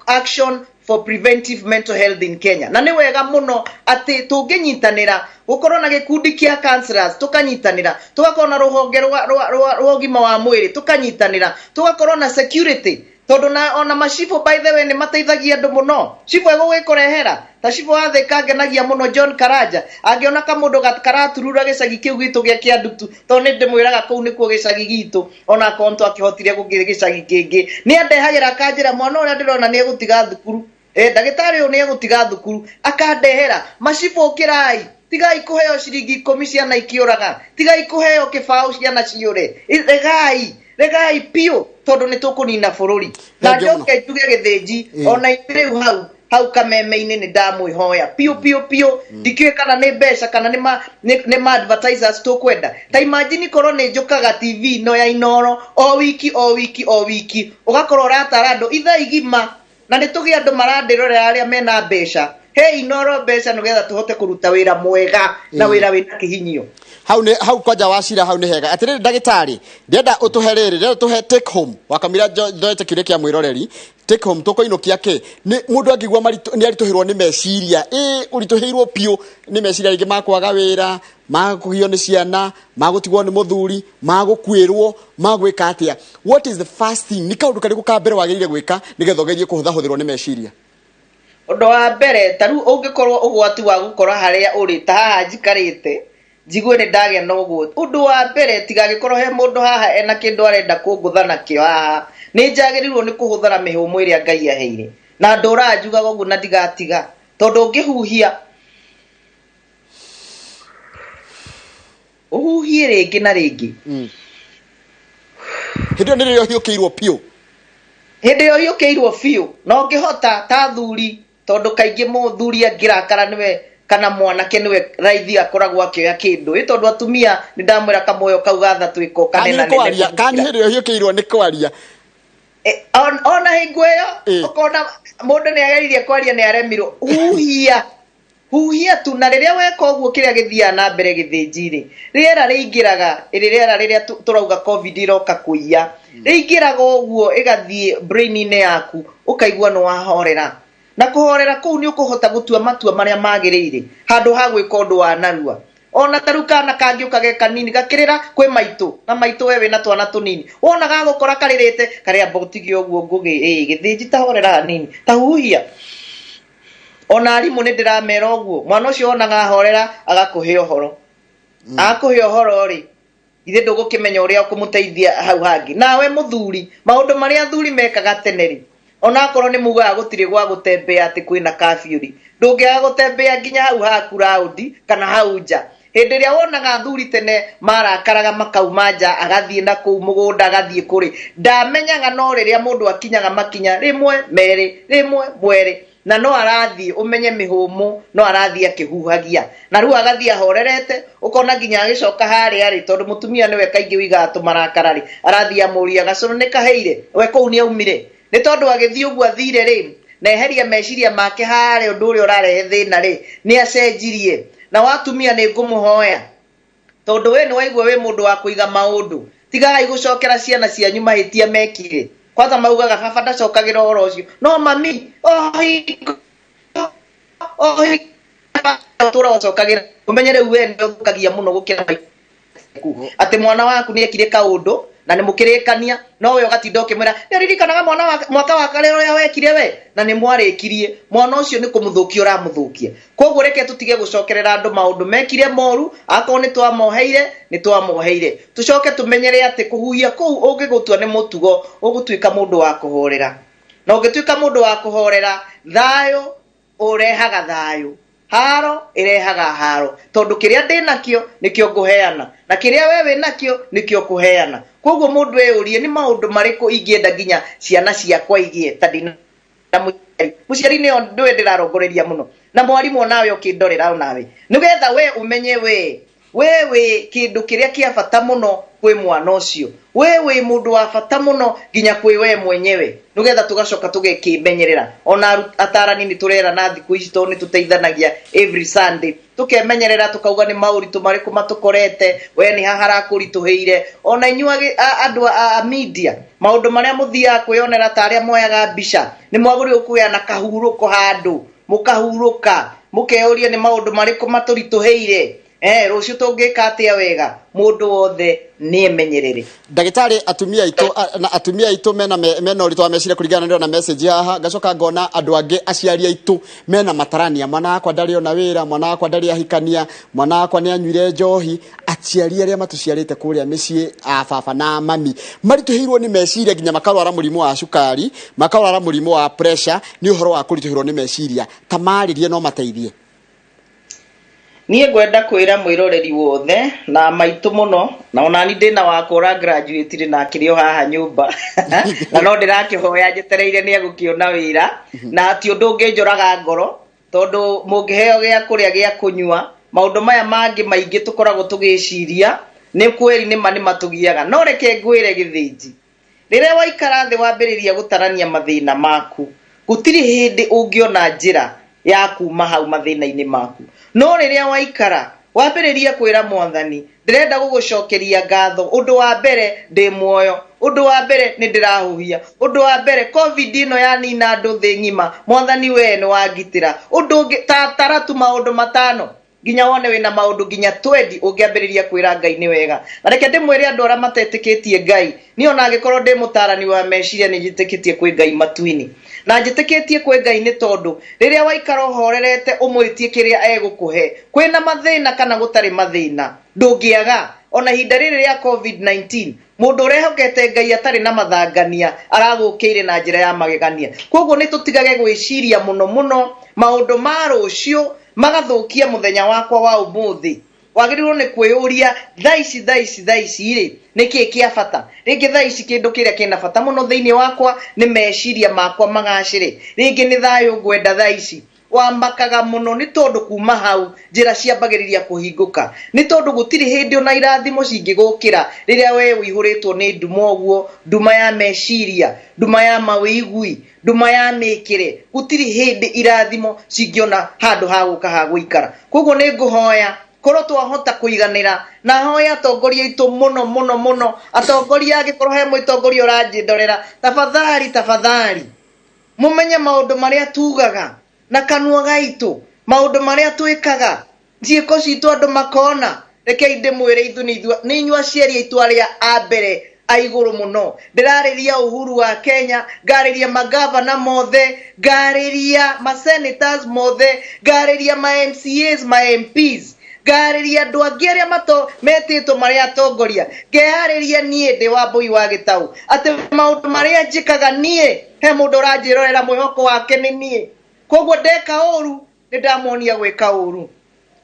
action for preventive mental health in Kenya. Na nĩ wega mũno atĩ tũngĩnyitanĩra gũkorwo na gĩkundi kĩa counselors, tũkanyitanĩra tũgakorwo na rũhonge rwa ũgima wa mwĩrĩ, tũkanyitanĩra tũgakorwo na security. Tondũ na ona macibũ by the way nĩ mateithagia andũ mũno. Cibũ egũgĩkũrehera ta cibũ wa Thĩka ngenagia mũno John Karanja angĩona kamũndũ karaturura gĩcagi kĩu gitũ gĩa Kĩandutu, tondũ nĩ ndĩmwĩraga kũu nĩkuo gĩcagi gitũ, ona akorwo twakĩhotire gũkĩrĩ gĩcagi kĩngĩ, nĩ andehagĩra akanjĩra mwana ũrĩa ndĩrona nĩ egũtiga thukuru, ndagĩtarĩ ũyũ nĩ egũtiga thukuru, akandehera. Macibũ ũkĩrai, tigai kũheo ciringi 10 ciana ikĩũraga, tigai kũheo kĩbaũ ciana ciũre, regai regai piũ, tondũ nĩ tũkũnina bũrũri. Na Thengiũ mũno. njoke njuge gĩthĩnji, ona ithuĩ rĩu hau kameme-inĩ nĩ ndamwĩhoya piũ piũ piũ, ndikĩũĩ kana nĩ mbeca kana nĩ ma advertisers tũkwenda. Ta imagine korwo nĩ njũkaga TV ĩno ya Inooro o wiki o wiki o wiki, ũgakorwo ũratara andũ ithaa igima, na nĩ tũgĩe andũ marandĩrorera arĩa mena mbeca. He Inooro mbeca nĩgetha tũhote kũruta wĩra mwega na wĩra wĩna kĩhinyio. Hau nĩ hau kwanja wa cira, hau nĩ hega. Atĩrĩrĩ ndagĩtarĩ, ndĩrenda ũtũhe rĩrĩ, ndĩrenda ũtũhe take home wakamira njoete kĩũria kĩa mwĩroreri. Take home tũkũinũkia kĩ? Nĩ mũndũ angĩigua nĩ aritũhĩrwo nĩ meciria, ũritũhĩirwo piũ nĩ meciria rĩngĩ ma kwaga wĩra, ma kũgio nĩ ciana, ma gũtigwo nĩ mũthuri, ma gũkuĩrwo, ma gwĩka atĩa, what is the first thing, nĩ kaũndũ karĩkũ ka mbere wagĩrĩire gwĩka nĩgetha ũgerie kũhũthahũthĩrwo nĩ meciria? Ũndũ wa mbere, ta rĩu ũngĩkorwo ũgwati wa gũkora harĩa ũrĩ, ta haha njikarĩte njigue nĩ ndagĩa na ũgwati, ũndũ wa mbere tigagĩkorwo he mũndũ haha ena kĩndũ arenda kũngũtha nakĩo haha, nĩ njagĩrĩirwo nĩ kũhũthĩra mĩhũmũ ĩrĩa Ngai aheire, na ndũraga njugaga ũguo na ndigatiga, tondũ ũngĩhuhia ũhuhie rĩngĩ na rĩngĩ, Hĩndĩ ĩyo nĩ rĩrĩa ũhiũkĩirwo piũ, hĩndĩ ĩyo ũhiũkĩirwo biũ, na ũngĩhota ta thuri, tondũ kaingĩ mũthuri angĩrakara nĩwe kana mwanake nĩwe raithi akoragwo akĩoya kĩndũ, ĩ tondũ atumia nĩ ndamwĩra kamuoyo kau gatha twĩko kanyu kanena nĩ kwaria, kanyu hĩndĩ ĩrĩa ũhiũkĩirwo nĩ kwaria. Ona hingo ĩyo ũkona mũndũ nĩ ageririe kwaria nĩ aremirwo, huhia huhia tu, na rĩrĩa weka ũguo kĩrĩa gĩthiaga na mbere gĩthĩnji-rĩ, rĩera rĩingĩraga, ĩrĩ rĩera rĩrĩa tũrauga COVID ĩroka kũiya, rĩingĩraga ũguo ĩgathiĩ brain-inĩ yaku, ũkaigua nĩ wahorera. Na kũhorera kũu nĩ ũkũhota gũtua matua marĩa magĩrĩire handũ ha gwĩka ũndũ wa narua. Ona ta rĩu kana kangĩũka ge kanini gakĩrĩra kwĩ maitũ, na maitũ we wĩna twana tũnini, wona gagũkora karĩrĩte karĩa ũtige ũguo ngũgĩ, gĩthĩnji ta horera hanini, ta huhia. Ona arimũ nĩ ndĩramera ũguo, mwana ũcio wonaga ahorera agakũhe ũhoro, agakũhe ũhoro rĩ, ithe ndũgũkĩmenya ũrĩa ũkũmũteithia hau hangĩ. Nawe mũthuri, maũndũ marĩa athuri mekaga tene rĩ, ona akorwo nĩ mugaga gũtirĩ gwa gũtembea atĩ kwĩna curfew rĩ, ndũngĩaga gũtembea nginya hau haku raũndi kana hau nja. Hĩndĩ ĩrĩa wonaga athuri tene marakaraga makauma nja, agathiĩ na kũu mũgũnda, agathiĩ kũrĩ, ndamenyaga no rĩrĩa mũndũ akinyaga makinya rĩmwe merĩ, rĩmwe mwerĩ, na no arathiĩ ũmenye mĩhũmũ, no arathiĩ akĩhuhagia, na rĩu agathiĩ ahorerete, ũkona nginya agĩcoka harĩa rĩ, tondũ mũtumia nĩwe kaingĩ ũigaga tũmarakara rĩ, arathiĩ amũria gacũrũ nĩ kaheire, we kũu nĩ aumire, nĩ tondũ agĩthiĩ ũguo athire rĩ, na eheria meciria make harĩa ũndũ ũrĩa ũrarehe thĩna rĩ, nĩ acenjirie. Na watumia nĩ ngũmũhoya, tondũ we nĩ waigua wĩ mũndũ wa kũiga maũndũ, tigai gũcokera ciana cianyu mahĩtia mekire. Kwanza maugaga baba ndacokagĩra ũhoro ũcio, no mami o hingo tũra ũcokagĩra, ũmenye rĩu we nĩ ũthũkagia mũno gũkĩra maitũ. Atĩ mwana waku nĩ ekire kaũndũ na nĩ mũkĩrĩkania, no we ũgatinda ũkĩmwĩra nĩ ũririkanaga mwana wa mwaka wa karĩ ũrĩa wekire we, na nĩ mwarĩkirie, mwana ũcio nĩ kũmũthũkia ũramũthũkia. Koguo reke tũtige gũcokerera andũ maũndũ mekire moru, akorwo nĩ twamoheire, nĩ twamoheire. Tũcoke tũmenyere atĩ kũhuhia kũu ũngĩgũtua nĩ mũtugo, ũgũtuĩka mũndũ wa kũhorera. Na ũngĩtuĩka mũndũ wa kũhorera, thayũ ũrehaga thayũ, haro ĩrehaga haro, tondũ kĩrĩa ndĩ nakĩo nĩkĩo ngũheana, na kĩrĩa we wĩ nakĩo nĩkĩo kũheana. Koguo mũndũ eyũrie nĩ maũndũ marĩkũ ingĩenda nginya ciana ciakwa igĩe, ta ndĩna mũciari. Mũciari nĩyo nĩwe ndĩrarongoreria mũno, na mwarimũ onawe ũkĩndorera onawe, nĩgetha we ũmenye we wĩ kĩndũ kĩrĩa kĩa bata mũno kwĩ mwana ũcio, we wĩ mũndũ wa bata mũno nginya kwĩ we mwenyewe, nĩgetha tũgacoka tũgekĩmenyerera. Ona atarani nĩ tũrera na thikũ ici tondũ nĩ tũteithanagia every Sunday, tũkemenyerera tũkauga nĩ maũritũ marĩkũ matũkorete, we nĩ haha harakũritũhĩire. Ona inyuĩ andũ a media, maũndũ marĩa mũthiaga kwĩyonera ta arĩa moyaga mbica, nĩ mwagĩrĩirwo kũgĩa na kahurũko handũ, mũkahurũka, mũkeyũria nĩ maũndũ marĩkũ matũritũhĩire. Rũciũ tũngĩka atĩa wega mũndũ wothe nĩ emenyerere. Ndagĩtarĩ, atumia aitũ na atumia aitũ mena mena ũritũ wa meciria kũringana na ndĩrona message haha, ngacoka ngona andũ angĩ aciari aitũ mena matarania, mwana wakwa ndarĩ ona wĩra, mwana wakwa ndarĩ ahikania, mwana wakwa nĩ anyuire njohi. Aciari arĩa matũciarĩte kũrĩa mĩciĩ, a baba na mami, maritũhĩirwo nĩ meciria nginya makarwara mũrimũ wa cukari, makarwara mũrimũ wa pressure, nĩ ũhoro wa kũritũhĩrwo nĩ meciria. Ta marĩrie no mateithie. Niĩ ngwenda kwĩra mwĩroreri wothe na maitũ mũno, na onani ndĩna wakwa ũra graduate rĩ, na akĩrĩ o haha nyũmba na no ndĩrakĩhoya njetereire nĩ egũkĩona wĩra, na ti ũndũ ũngĩnjũraga ngoro tondũ mũngĩheo gĩa kũrĩa, gĩa kũnyua, maũndũ maya mangĩ maingĩ tũkoragwo tũgĩciria nĩ kweri nĩma nĩ matũgiaga. No reke ngwĩre Gĩthĩnji, rĩrĩa waikara thĩ wambĩrĩria gũtarania mathĩna maku, gũtirĩ hĩndĩ ũngĩona njĩra ya kuma hau mathĩna-inĩ maku. No rĩrĩa waikara wambĩrĩria kwĩra Mwathani, ndĩrenda gũgũcokeria ngatho, ũndũ wa mbere ndĩ muoyo, ũndũ wa mbere nĩ ndĩrahuhia, ũndũ wa mbere COVID ĩno yanina andũ thĩ ng'ima, Mwathani we nĩ wangitĩra, ũndũ ũngĩ ta taratu maũndũ matano nginya wone wĩna maũndũ nginya 20 ũngĩambĩrĩria kwĩra Ngai nĩ wega. Na reke ndĩmwĩre andũ arĩa matetĩkĩtie Ngai, niĩ ona angĩkorwo ndĩ mũtarani wa meciria nĩ njĩtĩkĩtie kwĩ Ngai matu-inĩ, na njĩtĩkĩtie kwĩ Ngai nĩ tondũ rĩrĩa waikara ũhorerete ũmwĩtie kĩrĩa egũkũhe, kwĩna mathĩna kana gũtarĩ mathĩna, ndũngĩaga. Ona ihinda rĩrĩ rĩa COVID-19, mũndũ ũrehokete Ngai atarĩ na mathangania aragũkĩire na njĩra ya magegania. Koguo nĩ tũtigage gwĩciria mũno mũno maũndũ ma rũciũ magathũkia mũthenya wakwa wa ũmũthĩ. Wagĩrĩirwo nĩ kwĩyũria thaa ici, thaa ici, thaa ici rĩ, nĩ kĩĩ kĩa bata? Rĩngĩ thaa ici kĩndũ kĩrĩa kĩna bata mũno thĩinĩ wakwa nĩ meciria makwa magacĩre, rĩngĩ nĩ thayũ ngwenda thaa ici. Wamakaga mũno nĩ tondũ kuma hau njĩra ciambagĩrĩria kũhingũka, nĩ tondũ gũtirĩ hĩndĩ ona irathimo cingĩgũkĩra rĩrĩa we ũihũrĩtwo nĩ nduma ũguo, nduma ya meciria, nduma ya mawĩigui, nduma ya mĩkĩre, gũtirĩ hĩndĩ irathimo cingĩona handũ ha gũka ha gũikara. Koguo nĩ ngũhoya korwo twahota kũiganĩra, na hoya atongoria aitũ mũno mũno mũno, atongoria angĩkorwo he mũtongoria ũranjĩndorera, tafadhali tafadhali mũmenye maũndũ marĩa tugaga na kanua gaitũ, maũndũ marĩa twĩkaga, ciĩko citũ andũ makona. Rekei ndĩmwĩre ithuĩ nĩ inyuĩ aciari aitũ arĩa a mbere a igũrũ mũno. Ndĩrarĩria Uhuru wa Kenya, ngarĩria magavana mothe, ngarĩria ma senators mothe, ngarĩria ma MCAs, ma MPs, ngarĩria andũ angĩ arĩa metĩtwo marĩa atongoria, ngeyarĩria niĩ ndĩ wa Mbui wa Gĩtaũ atĩ maũndũ marĩa njĩkaga niĩ he mũndũ ũranjĩrorera mwĩhoko wake nĩ niĩ. Koguo ndeka ũru nĩ ndamuonia gwĩka ũru,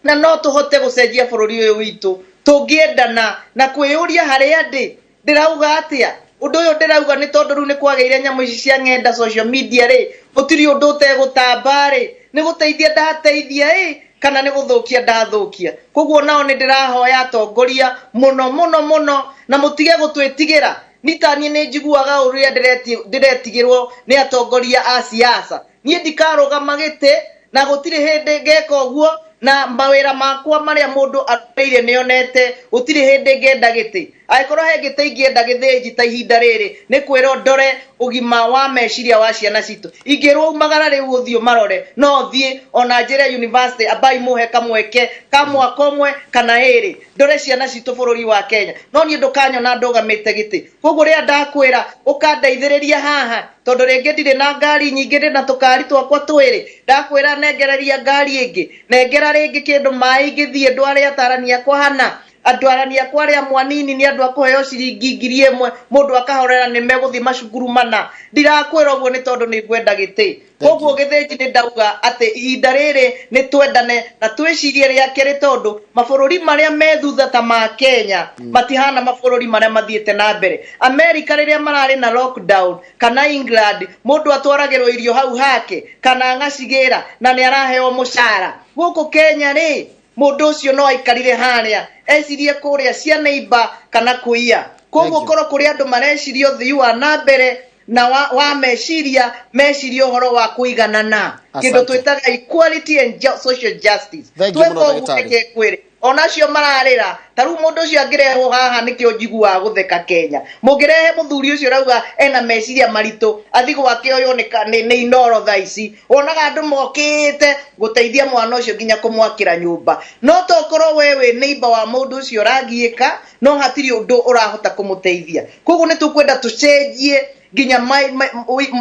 na no tũhote gũcenjia bũrũri ũyũ witũ tũngĩendana na kwĩyũria harĩa ndĩ ndĩrauga atĩa. Ũndũ ũyũ ndĩrauga nĩ tondũ rĩu nĩ kwagĩire nyamũ ici cia ng'enda social media rĩ, gũtirĩ ũndũ ũtegũtamba rĩ, nĩ gũteithia ndateithia ĩ kana nĩ gũthũkia ndathũkia. Koguo nao nĩ ndĩrahoya atongoria mũno mũno mũno, na mũtige gũtwĩtigĩra. Niĩ ta niĩ nĩ njiguaga ũru rĩrĩa ndĩretigĩrwo nĩ atongoria a siasa. Niĩ ndikarũgama gĩtĩ na gũtirĩ hĩndĩ ngeka ũguo, na mawĩra makwa marĩa mũndũ arĩire nĩonete, gũtirĩ hĩndĩ ngenda gĩtĩ. Angĩkorwo he gĩtĩ ingĩenda Gĩthĩnji ta ihinda rĩrĩ, nĩ kwĩrwo ndore ũgima wa meciria wa ciana citũ. Ingĩrwo umagara rĩu ũthiĩ ũmarore, no thiĩ ona njĩre university ambai mũhe kamweke ka mwaka ũmwe kana ĩrĩ, ndore ciana citũ bũrũri wa Kenya. No niĩ ndũkanyona ndũgamĩte gĩtĩ. Koguo rĩrĩa ndakwĩra ũkandeithĩrĩria haha, tondũ rĩngĩ ndirĩ na ngari nyingĩ, ndĩ na tũkari twakwa twĩrĩ, ndakwĩra nengereria ngari ĩngĩ, nengera rĩngĩ kĩndũ maĩ ingĩthiĩ ndware atarani akwa hana, andũ arani akwa arĩa mwanini nĩ andũ a kũheo ciringi 1000, mũndũ akahorera nĩ megũthiĩ macukuru mana. Ndirakwĩra ũguo nĩ tondũ nĩ ngwenda gĩtĩ. Koguo Gĩthĩnji nĩ ndauga atĩ ihinda rĩrĩ nĩ twendane na twĩcirie rĩa kerĩ, tondũ mabũrũri marĩa me thutha ta ma Kenya matihana mabũrũri marĩa mathiĩte na mbere. America rĩrĩa mararĩ na lockdown kana England, mũndũ atwaragĩrwo irio hau hake kana ng'acigĩra na nĩ araheo mũcara. Gũkũ Kenya rĩ, mũndũ ũcio no aikarire harĩa ecirie kũrĩa cia neighbor kana kũiya. Koguo korwo kũrĩ andũ mareciria ũthii wa na mbere na wa meciria, meciria ũhoro wa kũiganana, kĩndũ twĩtaga equality and social justice. Thank you Tweka mũno, ũguo ndagĩtarĩ. reke ngwĩre Onacio mararĩra ta rĩu mũndũ ũcio angĩrehwo haha nĩkĩo njiguaga gũtheka Kenya. Mũngĩrehe mũthuri ũcio ũrauga ena meciria maritũ athi gwake ũyũ nĩ inoro thaa ici, wonaga andũ mokĩte gũteithia mwana ũcio nginya kũmwakĩra nyũmba. No tokorwo we wĩ neighbor wa mũndũ ũcio ũragiĩka, no hatirĩ ũndũ ũrahota kũmũteithia. Koguo nĩ tũkwenda tũcenjie nginya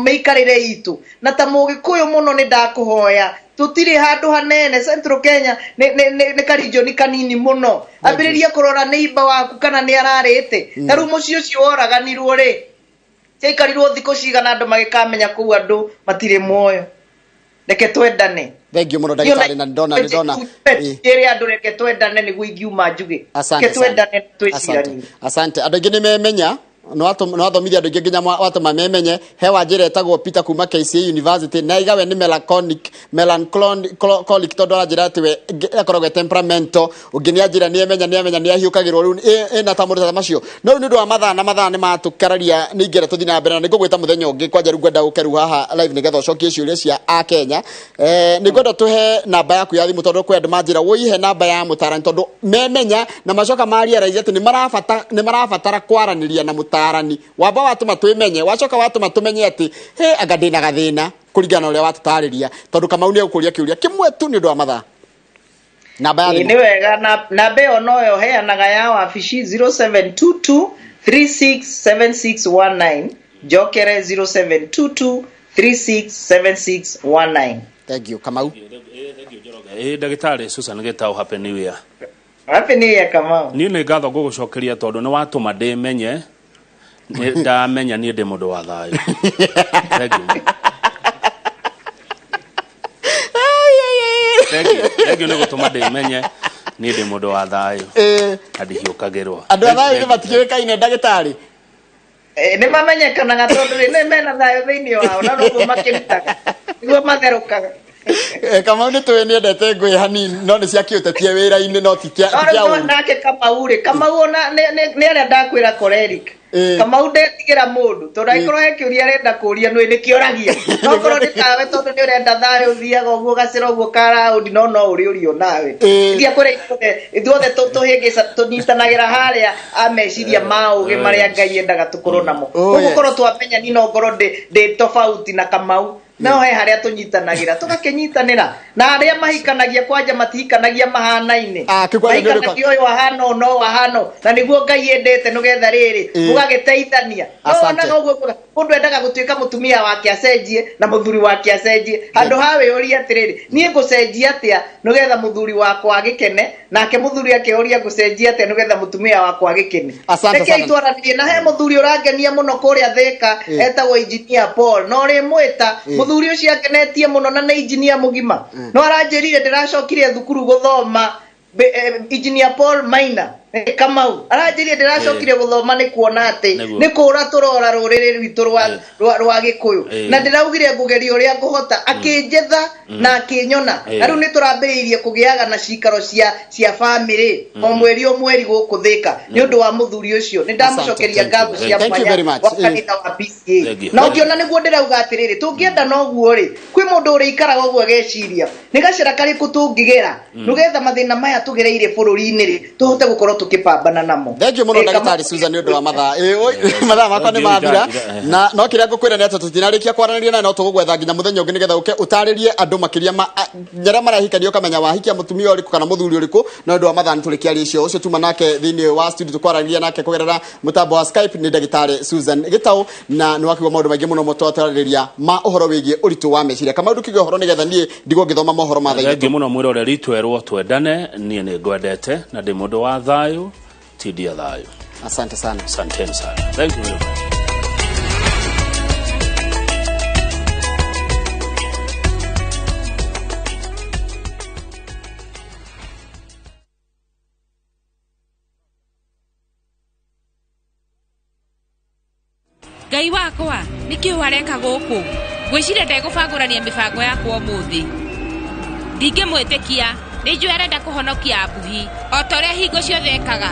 mĩikarĩre itũ. Na ta mũgĩkũyũ mũno nĩ ndakũhoya, tũtirĩ handũ hanene. Central Kenya nĩ karijoni kanini mũno. Ambĩrĩria kũrora neighbor waku kana nĩ ararĩte. Ta rĩu mũciĩ ũcio woraganirwo rĩ, ciaikarirwo thikũ cigana andũ magĩkamenya kũu andũ matirĩ muoyo. Reke twendane. Thank you mũno ndagĩtarĩ, na ndona ndona. Ĩrĩ andũ reke twendane nĩguo ingiuma njuge. Asante Reke twendane twĩciranie. Asante. Andũ aingĩ nĩ memenya, nĩwathomithia andũ aingĩ nginya watũma memenye. He wanjĩra etagwo Peter kuma KCA University, na aiga we nĩ melancholic tondũ aranjĩra atĩ we akoragwo e temperamento. Ũngĩ nĩ anjĩra nĩ emenya, nĩ amenya, nĩ ahiũkagĩrwo rĩu ĩna ta mũndũ ta macio. No rĩu nĩ ũndũ wa mathaa, na mathaa nĩ matũkararia, nĩ ingĩenda tũthiĩ na mbere, na nĩ ngũgwĩta mũthenya ũngĩ kwanja. Rĩu ngwenda ũke rĩu haha live nĩgetha ũcokie ciũria cia Akenya. Nĩ ngwenda tũhe namba yaku ya thimũ, tondũ kwĩ andũ manjĩra wũihe namba ya mũtaarani, tondũ memenya na macoka marealize atĩ nĩ marabatara kwaranĩria na mũtaarani. Wamba watũma twĩmenye, wacoka watũma tũmenye atĩ he anga ndĩna gathĩna kũringana na ũrĩa watũtarĩria, tondũ Kamau nĩ egũkũria kĩũria kĩmwe tu nĩ ũndũ wa mathaa. Namba ya thimũ. Nĩ wega, namba ĩyo noyo heanaga ya wabici, 0722 367619. Njokere, 0722 367619. Thank you, Kamau. Ĩ ndagĩtarĩ Susan Gitau, happy new year. Happy new year, Kamau. Niĩ nĩ ngatho ngũgũcokeria tondũ nĩ watũma ndĩmenye, nĩ ndamenya niĩ ndĩ mũndũ wa thayũ. Thank you. Thank you. Thank you nĩ gũtũma ndĩmenye niĩ ndĩ mũndũ wa thayũ na ndihiũkagĩrwo. Andũ a thayũ nĩ matikĩũĩkaine, ndagĩtarĩ? Nĩ mamenyekanaga tondũ rĩ nĩ mena thayũ thĩinĩ wao, na noguo makĩrutaga nĩguo matherũkaga. Kamau nĩ tũĩ nĩ endete ngũĩ hanini, no nĩ cia kĩũtetie wĩra-inĩ, no ti No ti kĩa rĩu ũru. Nake Kamau rĩ, Kamau ona nĩ arĩa ndakwĩra choleric. Kamau ndetigĩra mũndũ, tondũ angĩkorwo he kĩũria arenda kũria nĩ nĩkĩoragia, no korwo nĩ tawe tondũ nĩ ũrenda thayũ ũthiaga ũguo gacĩra ũguo karaũndi, no ũrĩ ũrio nawe. Ndiakwĩra ithuothe tũhĩngĩca tũnyitanagĩra harĩa a meciria ma ũgĩ marĩa Ngai endaga tũkorwo namo. Oh, Ũguo yes. korwo twamenya ni no ngorwo ndĩ tofauti na Kamau, no he harĩa tũnyitanagĩra tũgakĩnyitanĩra, na arĩa mahikanagia kwanja matihikanagia mahanaine. Ah, kĩu kwanja nĩ ũrĩkũ? Mahikanagia ũyũ ahana ũũ no ahana ũũ, na nĩguo Ngai endete nĩgetha rĩrĩ mũgagĩteithania. No Asante. wonaga ũguo kuga, mũndũ endaga gũtuĩka mũtumia wake acenjie na mũthuri wake acenjie, handũ ha wĩyũrie atĩrĩrĩ, niĩ ngũcenjia atĩa nĩgetha mũthuri wakwa agĩkene, nake mũthuri akeyũria ngũcenjia atĩa nĩgetha mũtumia wakwa agĩkene. Asante Rekei sana. twaranĩrie. Na he mũthuri ũrangenia mũno kũrĩa Thĩka, etagwo Engineer Paul, no rĩmwĩta mũthuri ũcio angenetie mũno, na nĩ engineer mũgima, no aranjĩrire ndĩracokire thukuru gũthoma. Engineer Paul Maina, Kamau aranjĩrire ndĩracokire gũthoma nĩ kuona atĩ Nĩguo. nĩ kũra tũrora rũrĩrĩ rwitũ rwa Gĩkũyũ, na ndĩraugire ngũgeria ũrĩa ngũhota, akĩnjetha na akĩnyona. Na rĩu nĩ tũrambĩrĩirie kũgĩaga na cikaro cia famĩlĩ o mweri o mweri gũkũ Thĩka nĩ ũndũ wa mũthuri ũcio. Nĩ ndamũcokeria ngatho cia Thank you mwanya very much. wa kanitha wa PCA. Thank you. Na ũngĩona nĩguo ndĩrauga atĩrĩrĩ, tũngĩenda noguo rĩ, kwĩ mũndũ ũrĩikaraga ũguo ageciria nĩ gacĩra karĩkũ tũngĩgera nĩgetha mathĩna maya tũgereire bũrũri-inĩ rĩ tũhote gũkorwo tũkĩpambana namo. Thank you mũno, Kamau. ndagĩtarĩ Susan, nĩ ũndũ wa mathaa. Ĩ, oi, mathaa makwa nĩ mathira, na no kĩrĩa ngũkwĩra nĩ atĩ tũtinarĩkia kwaranĩria nawe, no tũgũgwetha nginya mũthenya ũngĩ nĩgetha ũke ũtarĩrie andũ makĩria ma arĩa marahikania, ũkamenya wahikia mũtumia ũrĩkũ kana mũthuri ũrĩkũ. No ũndũ wa mathaa nĩ tũrĩkia icio. Ũcio tuma nake thĩinĩ wa studio tũkwaranĩria nake kũgerera mũtambo wa Skype nĩ ndagĩtarĩ Susan Gĩtaũ, na nĩ wakiuga maũndũ maingĩ mũno mũtwatarĩria ma ũhoro wĩgiĩ ũritũ wa meciria. Kamau, ndũkiuge ũhoro nĩgetha niĩ ndigwo ngĩthoma mohoro ma thaa Thengi 3. mũno mwĩroreri, twerwo twendane. Niĩ nĩ ngwendete na ndĩ mũndũ wa thayũ, tindia thayũ. Asante sana. Asanteni sana, thank you very much. Ngai wakwa, nĩkĩ areka gũkũ? Ngwĩciria ndegũbangũrania mĩbango yakwa ũmũthĩ. Ndingĩmwĩtĩkia, nĩ njũĩ arenda kũhonokia Abuhi o ta ũrĩa hingo ciothe ekaga.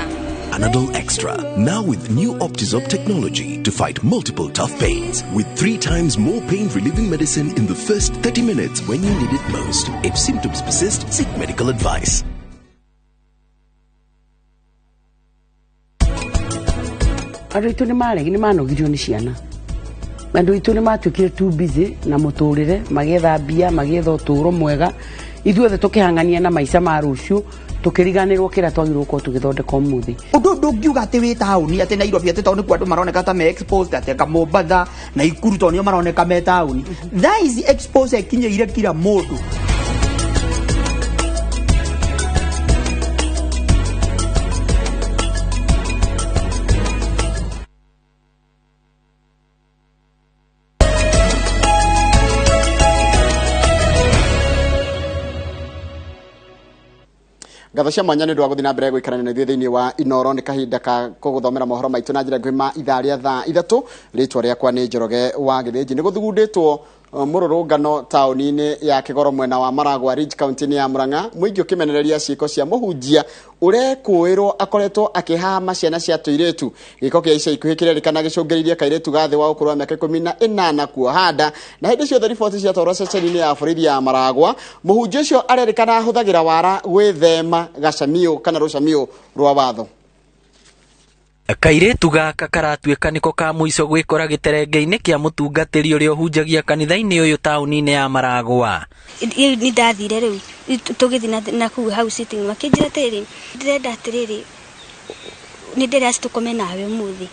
Panadol Extra, now with new Optizop technology to fight multiple tough pains, with 3 times more pain relieving medicine in the first 30 minutes when you need it most. If symptoms persist, seek medical advice. Andũ aitũ nĩ maregi nĩ manogirio nĩ ciana. Andũ aitũ nĩ matuĩkire too busy na mũtũrĩre, magĩetha mbia, magĩetha ũtũũro mwega. Ithuothe tũkĩhang'ania na maica ma rũciũ, tũkĩriganĩrwo kĩrĩa twagĩrĩirwo gũkorwo tũgĩthondeka ũmũthĩ. Ũndũ ndũngiuga atĩ wĩ taũni atĩ Nairobi atĩ tondũ nĩkuo andũ maroneka ta me exposed atĩ anga Mombatha na Ikuru tondũ nĩo maroneka me taũni. Thaa ici exposure ĩkinyĩire kila mũndũ. Ngatho cia mwanya nĩ ũndũ wa gũthiĩ na mbere gũikarania na ithuĩ thĩinĩ wa Inoro. Nĩ kahinda ka kũgũthomera mohoro maitũ na njĩra nguhĩ ma ithaa rĩa thaa 3. Rĩtwa rĩakwa nĩ Njoroge wa Gĩthĩnji. Nĩ gũthugundĩtwo mũrũrũngano taũni-inĩ ya Kĩgoro mwena wa Maragwa Ridge kaunti-inĩ ya Murang'a, mũingĩ ũkĩmenereria ciĩko cia mũhunjia ũrekũĩrwo akoretwo akĩhahama ciana cia tũirĩtu. Gĩko kĩa ica ikuhĩ kĩrerĩkana gĩcũngĩrĩirie kairĩtu ga thĩ wa ũkũrũ wa mĩaka 18 kuoha nda, na hĩndĩ ciothe riboti ciatwarwo ceceni-inĩ ya borithi ya Maragwa, mũhunjia ũcio arerĩkana ahũthagĩra wara gwĩthema gacamio kana rũcamio rwa watho. Kairĩtu gaka karatuĩka nĩko ka mũico gwĩkora gĩterenge-inĩ kĩa mũtungatĩri ũrĩa ũhunjagia kanitha-inĩ ũyũ taũni-inĩ ya Maragwa. Rĩu nĩ ndathire rĩu tũgĩthiĩ na kũu hau sitting makĩnjĩra atĩrĩrĩ, ndĩrenda atĩrĩrĩ, nĩ ndĩrenda tũkome nawe ũmũthĩ.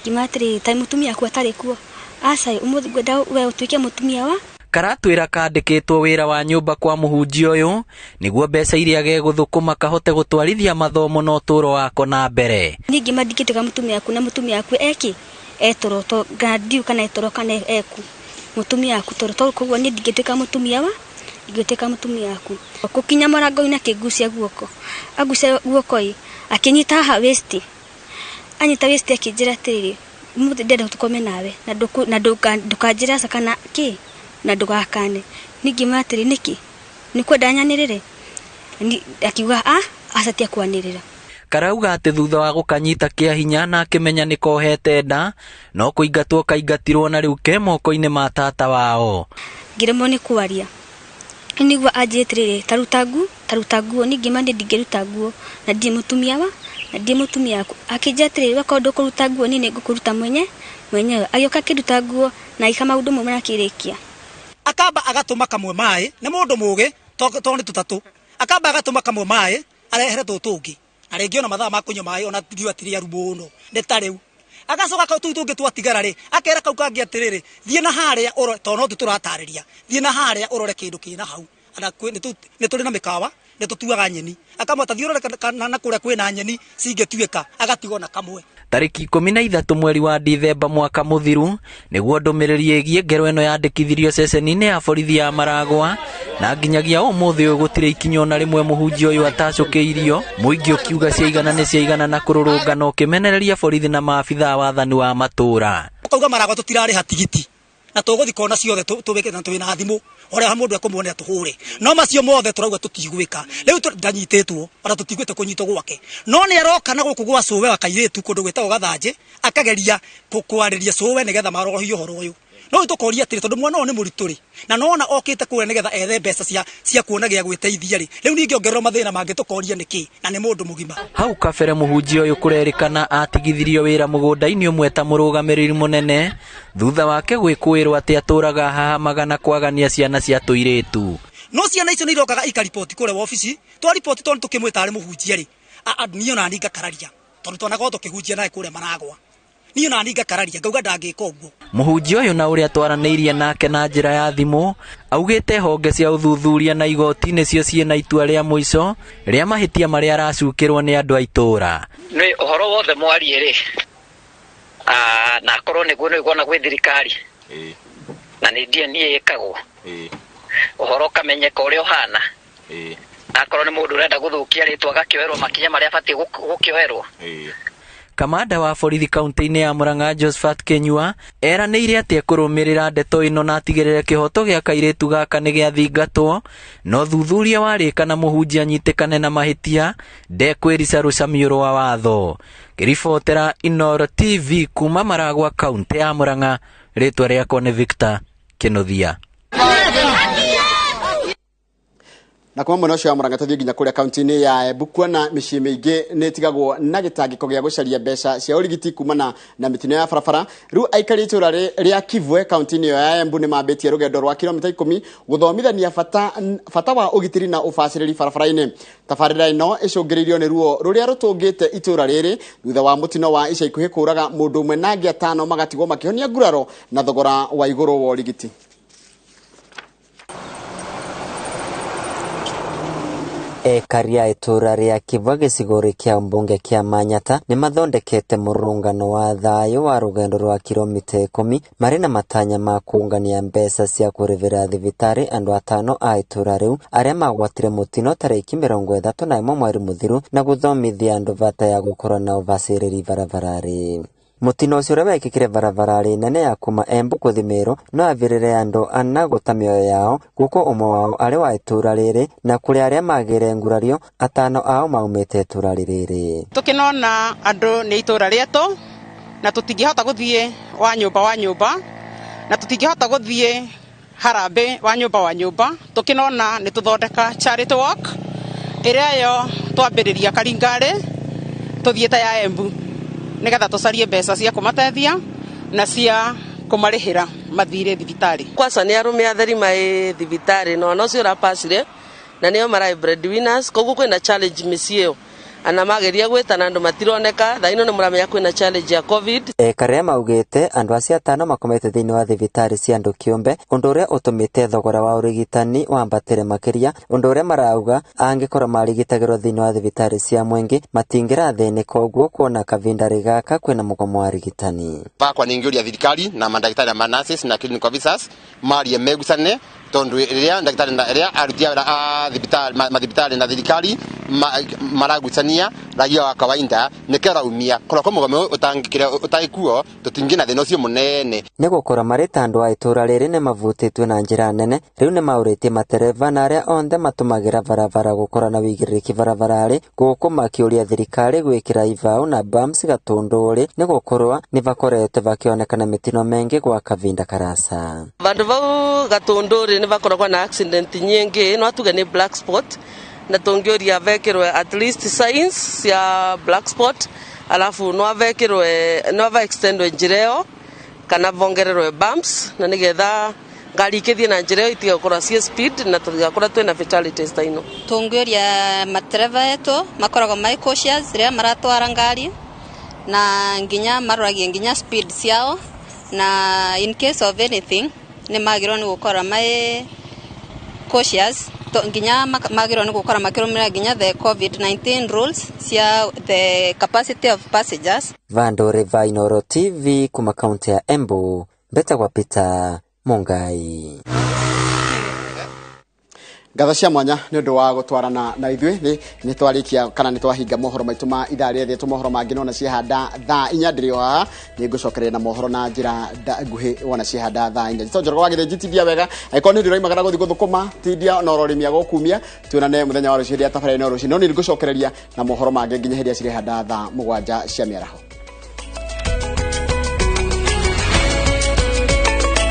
Ngiuga atĩrĩrĩ, ta mũtumia aku atarĩ kuo, aca ũmũthĩ ngwenda we ũtuĩke mũtumia wa Karatwĩra kandĩkĩtwo wĩra wa nyũmba kwa mũhunjia ũyũ nĩguo mbeca iria gegũthũkũma kahote gũtwarithia mathomo na ũtũũro wako na mbere. Niĩ ngĩma ndingĩtuĩka mũtumia aku na mũtumia aku eki etoro to kana ndiũ kana etoro kana eku mũtumia aku toro to koguo niĩ ndingĩtuĩka mũtumia wa ndingĩtuĩka mũtumia aku. Gũkinya mũrango-inĩ akĩngucia guoko, angucia guoko ĩ akĩnyita haha waist, anyita waist akĩnjĩra atĩrĩrĩ, ũmũthĩ ndĩrenda tũkome nawe na ndũkanjĩre aca kana kĩ na ndũgakane. Niĩ ngĩmwĩra atĩrĩ, nĩkĩ nĩ kwenda nyanĩrĩre? Akiuga a aca ti akwanĩrĩra. Karauga atĩ thutha wa gũkanyita kĩa hinya na akĩmenya nĩ kohete nda, no kũingatwo kaingatirwo na rĩu ke moko-inĩ ma tata wao. Ngĩremwo nĩ kwaria. Nĩguo anjĩre atĩrĩrĩ, taruta nguo. Niĩ ngĩmwĩra niĩ ndingĩruta nguo na ndirĩ mũtumia wa na ndirĩ mũtumia waku. Akĩnjĩra atĩrĩrĩ, wakorwo ndũkũruta nguo niĩ nĩngũkũruta mwenyewe. Agĩũka akĩnduta nguo na agĩka maũndũ mamwe na akĩrĩkia. Akamba agatũma kamwe maĩ, nĩ mũndũ mũgĩ tondũ nĩ tũtatũ. Akamba agatũma kamwe maĩ arehere tũtũ tũngĩ. Na rĩngĩ ona mathaa ma kũnyua maĩ ona riũa ti rĩaru mũno, nĩ ta rĩu. Agacoka kau tũu tũngĩ twatigara rĩ, akera kau kangĩ atĩrĩrĩ, thiĩ na harĩa ũrore, tondũ no tũratarĩria, thiĩ na harĩa ũrore kĩndũ kĩna hau. Ana nĩ tũrĩ na mĩkawa, nĩ tũtuaga nyeni. Akamwĩta thiĩ ũrore na kũrĩa kwĩna nyeni cingĩtuĩka, agatigwo na kamwe. Tarĩki 13 mweri wa Dithemba mwaka mũthiru nĩguo ndũmĩrĩri ĩgiĩ ngero ĩno yandĩkithirio ceceni-inĩ ya borithi ya Maragwa, na nginyagia ũmũthĩ ũyũ gũtirĩ ikinya ona rĩmwe mũhunjia ũyũ atacũkĩirio. Mũingĩ ũkiuga ciaigana nĩ ciaigana na kũrũrũngana ũkĩmenereria borithi na maabithaa wathani wa matũũra. Ũkauga Maragwa tũtirarĩha tigiti na tũgũthiĩ kona ciothe tũwĩke na twĩna thimũ ũrĩa mũndũ ekũmuonera tũhũre, no macio mothe tũrauga tũtigwĩka. Rĩu ndanyitĩtwo ona tũtigwĩte kũnyitwo gwake, no nĩ aroka na gũkũ gwa cũwe wa kairĩtu kũndũ gwĩtagwo Gathanjĩ, akageria kwarĩria cũwe nĩgetha marogohie ũhoro ũyũ. No rĩu tũkoria atĩrĩ, tondũ mwana ũyũ nĩ mũritũ rĩ, na nona okĩte kũrĩa nĩgetha ethe mbeca cia kuona gĩa gwĩteithia rĩ, rĩu ningĩ ongererwo mathĩna mangĩ tũkoria nĩkĩ, na nĩ mũndũ mũgima. Hau kabere mũhunjia ũyũ kũrerĩkana atigithirio wĩra mũgũnda-inĩ ũmwe ta mũrũgamĩrĩri mũnene thutha wake gwĩkũĩrwo atĩ atũraga hahamaga na kwagania ciana cia tũirĩtu. No ciana icio nĩ irokaga ikariboti kũrĩa wabici, twariboti tondũ tũkĩmwĩta arĩ mũhunjia rĩ, niĩ ona niĩ ngakararia tondũ twanakorwo tũkĩhunjia naye kũrĩa Maragwa. Niĩ ona niĩ ngakararia ngauga ndangĩka ũguo. Mũhunjia ũyũ na ũrĩa twaranĩirie nake na njĩra ya thimũ augĩte honge cia ũthuthuria na igoti nĩcio ciĩna itua rĩa mũico rĩa mahĩtia marĩa aracukĩrwo nĩ andũ a itũũra. Nĩ ũhoro wothe mwarie rĩ, na akorwo nĩguo nĩ ũiguana gwĩ thirikari. Na nĩ DNA ĩkagwo. Ũhoro ũkamenyeka ũrĩa ũhana. Akorwo nĩ mũndũ ũrenda gũthũkia rĩtwa agakĩoerwo makinya marĩa abatiĩ gũkĩoerwo. Kamanda wa borithi kaunti-inĩ ya Murang'a Josephat Kinyua eranĩire atĩ ekũrũmĩrĩra ndeto ĩno na atigĩrĩre kĩhoto gĩa kairĩtu gaka nĩ gĩathingatwo, no thuthuria warĩka na mũhunjia anyitĩkane na mahĩtia ndekwĩrica rũcamiũ rwa watho. Ngĩribotera Inooro TV kuma Maragwa kaunti ya Murang'a, rĩtwa rĩakwa nĩ Victor Kinuthia. Na kuma mwena ũcio wa Murang'a tũthiĩ nginya kũrĩa kaunti-inĩ ya Embu kuona mĩciĩ mĩingĩ nĩ ĩtigagwo na gĩtangĩko gĩa gũcaria mbeca cia ũrigiti kumana na mĩtino ya barabara. Rĩu aikari a itũũra rĩa Kivwe kaunti-inĩ ĩyo ya Embu nĩ mambĩtie rũgendo rwa kilomita 10 gũthomithania bata wa ũgitĩri na ũbacĩrĩri barabara-inĩ. Tabarĩra ĩno ĩcũngĩrĩirio nĩ ruo rũrĩa rũtũngĩte itũũra rĩrĩ thutha wa mũtino wa ica ikuhĩ kũraga mũndũ ũmwe na angĩ 5 magatigwo makĩhonia nguraro na thogora wa igũrũ wa ũrigiti. Ekari a itũũra rĩa Kivwa gĩcigo kĩa mbunge kĩa Manyata nĩmathondekete mũrũrũngano wa thayũ wa rũgendo rwa kilomita 10 marĩ na matanya ma kũngania mbeca cia kũrĩhĩra thibitarĩ andũ 5 a itũũra rĩu arĩa magwatire mũtino tarĩki 31 mweri mũthiru na gũthomithia andũ bata ya gũkorwo na ũbacĩrĩri barabararĩ. Mũtino ũcio ũrĩa wekĩkire barabararĩ nene ya kuma Embu gũthiĩ Meru no athirire andũ 4 gũta mĩoyo yao gũkũ ũmwe wao arĩ wa itũũra rĩrĩ na kũrĩ arĩa magĩre ngurario 5 ao maumĩte itũũra rĩrĩ. Tũkĩnona andũ nĩ itũũra rĩetũ na tũtingĩhota gũthiĩ wa nyũmba wa nyũmba na tũtingĩhota gũthiĩ harambĩ wa nyũmba wa nyũmba, tũkĩnona nĩ tũthondeka charity walk ĩrĩa yo twambĩrĩria Karingarĩ tũthiĩte ya Embu nĩgetha tũcarie mbeca cia kũmateithia na cia kũmarĩhĩra mathirĩ thibitarĩ. Kwanza nĩ arũme atheri mai thibitarĩ no no cio ũrapacire na nĩo marai breadwinners, koguo kwĩna challenge mĩciĩ ĩyo ana mageria gwĩtana andũ matironeka thaa ino nĩ mũramenya kwĩna challenge ya COVID. Ekaria maugĩte andũ acio 5 makomete thĩinĩ wa thibitarĩ cia andũ kĩũmbe ũndũ ũrĩa ũtũmĩte thogora wa ũrigitani wambatĩre makĩria ũndũ ũrĩa marauga angĩkorwo marigitagĩrwo thĩinĩ wa thibitarĩ cia mũingĩ matingĩrathĩnĩka ũguo kuona kavindarĩ gaka kwĩna mũgomo wa arigitani. Bakwa ningĩũria thirikari na mandagĩtarĩ ma nurses na clinical officers marie megucane tondu riria ndagitari na riria aruti a thibitari mathibitari na thirikari maragucania raia wa kawaida nĩkĩo raumia korwo kwa mũgomo ũtangĩkĩra ũtaikuo tũtingĩ na thĩna ũcio mũnene. Nĩ gũkorwo marĩ ta andũ a itũũra rĩrĩ nĩmavutĩtwe na njĩra nene rĩu nĩmaũrĩtie matereba na arĩa othe matũmagĩra barabara gũkorwo na wĩigĩrĩrĩki barabararĩ gũkũ makĩũria thirikari gwĩkĩra ibaũ na bumps gatũndũrĩ nĩ gũkorwo nĩvakoretwe vakĩonekana mĩtino mĩingĩ gwa kavinda karasa. Vandu vau gatũndũrĩ nĩvakoragwo na accident nyingĩ no tuge nĩ black spot na tũngĩũria vekĩrwe at least signs cia black spot alafu no vekĩrwe no va extendwe njĩra ĩyo kana vongererwe bumps na nĩgetha ngari ikĩthiĩ na njĩra ĩyo itige gũkorwo ciĩ speed na tũtigakorwo twĩna fatalities ta ino. Tũngĩũria matereba etũ makoragwo mai cautious rĩrĩa maratwara ngari na nginya maroragie nginya speed ciao na in case of anything nĩ magĩrĩirwo nĩ gũkorwo mai cautious nginya magĩrĩirwo nĩ gũkorwo makĩrũmĩrĩra nginya the COVID-19 rules cia the capacity of passengers. Vandore va Inooro TV kuma kaunti ya Embu, mbetagwa Peter Mungai. Ngatho cia mwanya nĩ ũndũ wa gũtwarana na ithuĩ nĩ twarĩkia kana nĩ twahinga mohoro maitũ ma ithaa rĩa ithatũ mohoro mangĩ nona ciehanda thaa 4 ndĩrĩ o haha nĩ ngũcokereria na mohoro na njĩra nguhĩ wona ciehanda thaa 4. Njĩtagwo Njoroge wa Gĩthĩnji, tindia wega angĩkorwo nĩ ndĩroimagara gũthiĩ gũthũkũma tindia na ũrorĩmia gũkumia tuonane mũthenya wa rũciũ hĩndĩ ya tabarĩra ĩno rũciũ no nĩ ngũcokereria na mohoro mangĩ nginya hĩndĩ ĩrĩa cirehanda thaa 7 cia mĩaraho.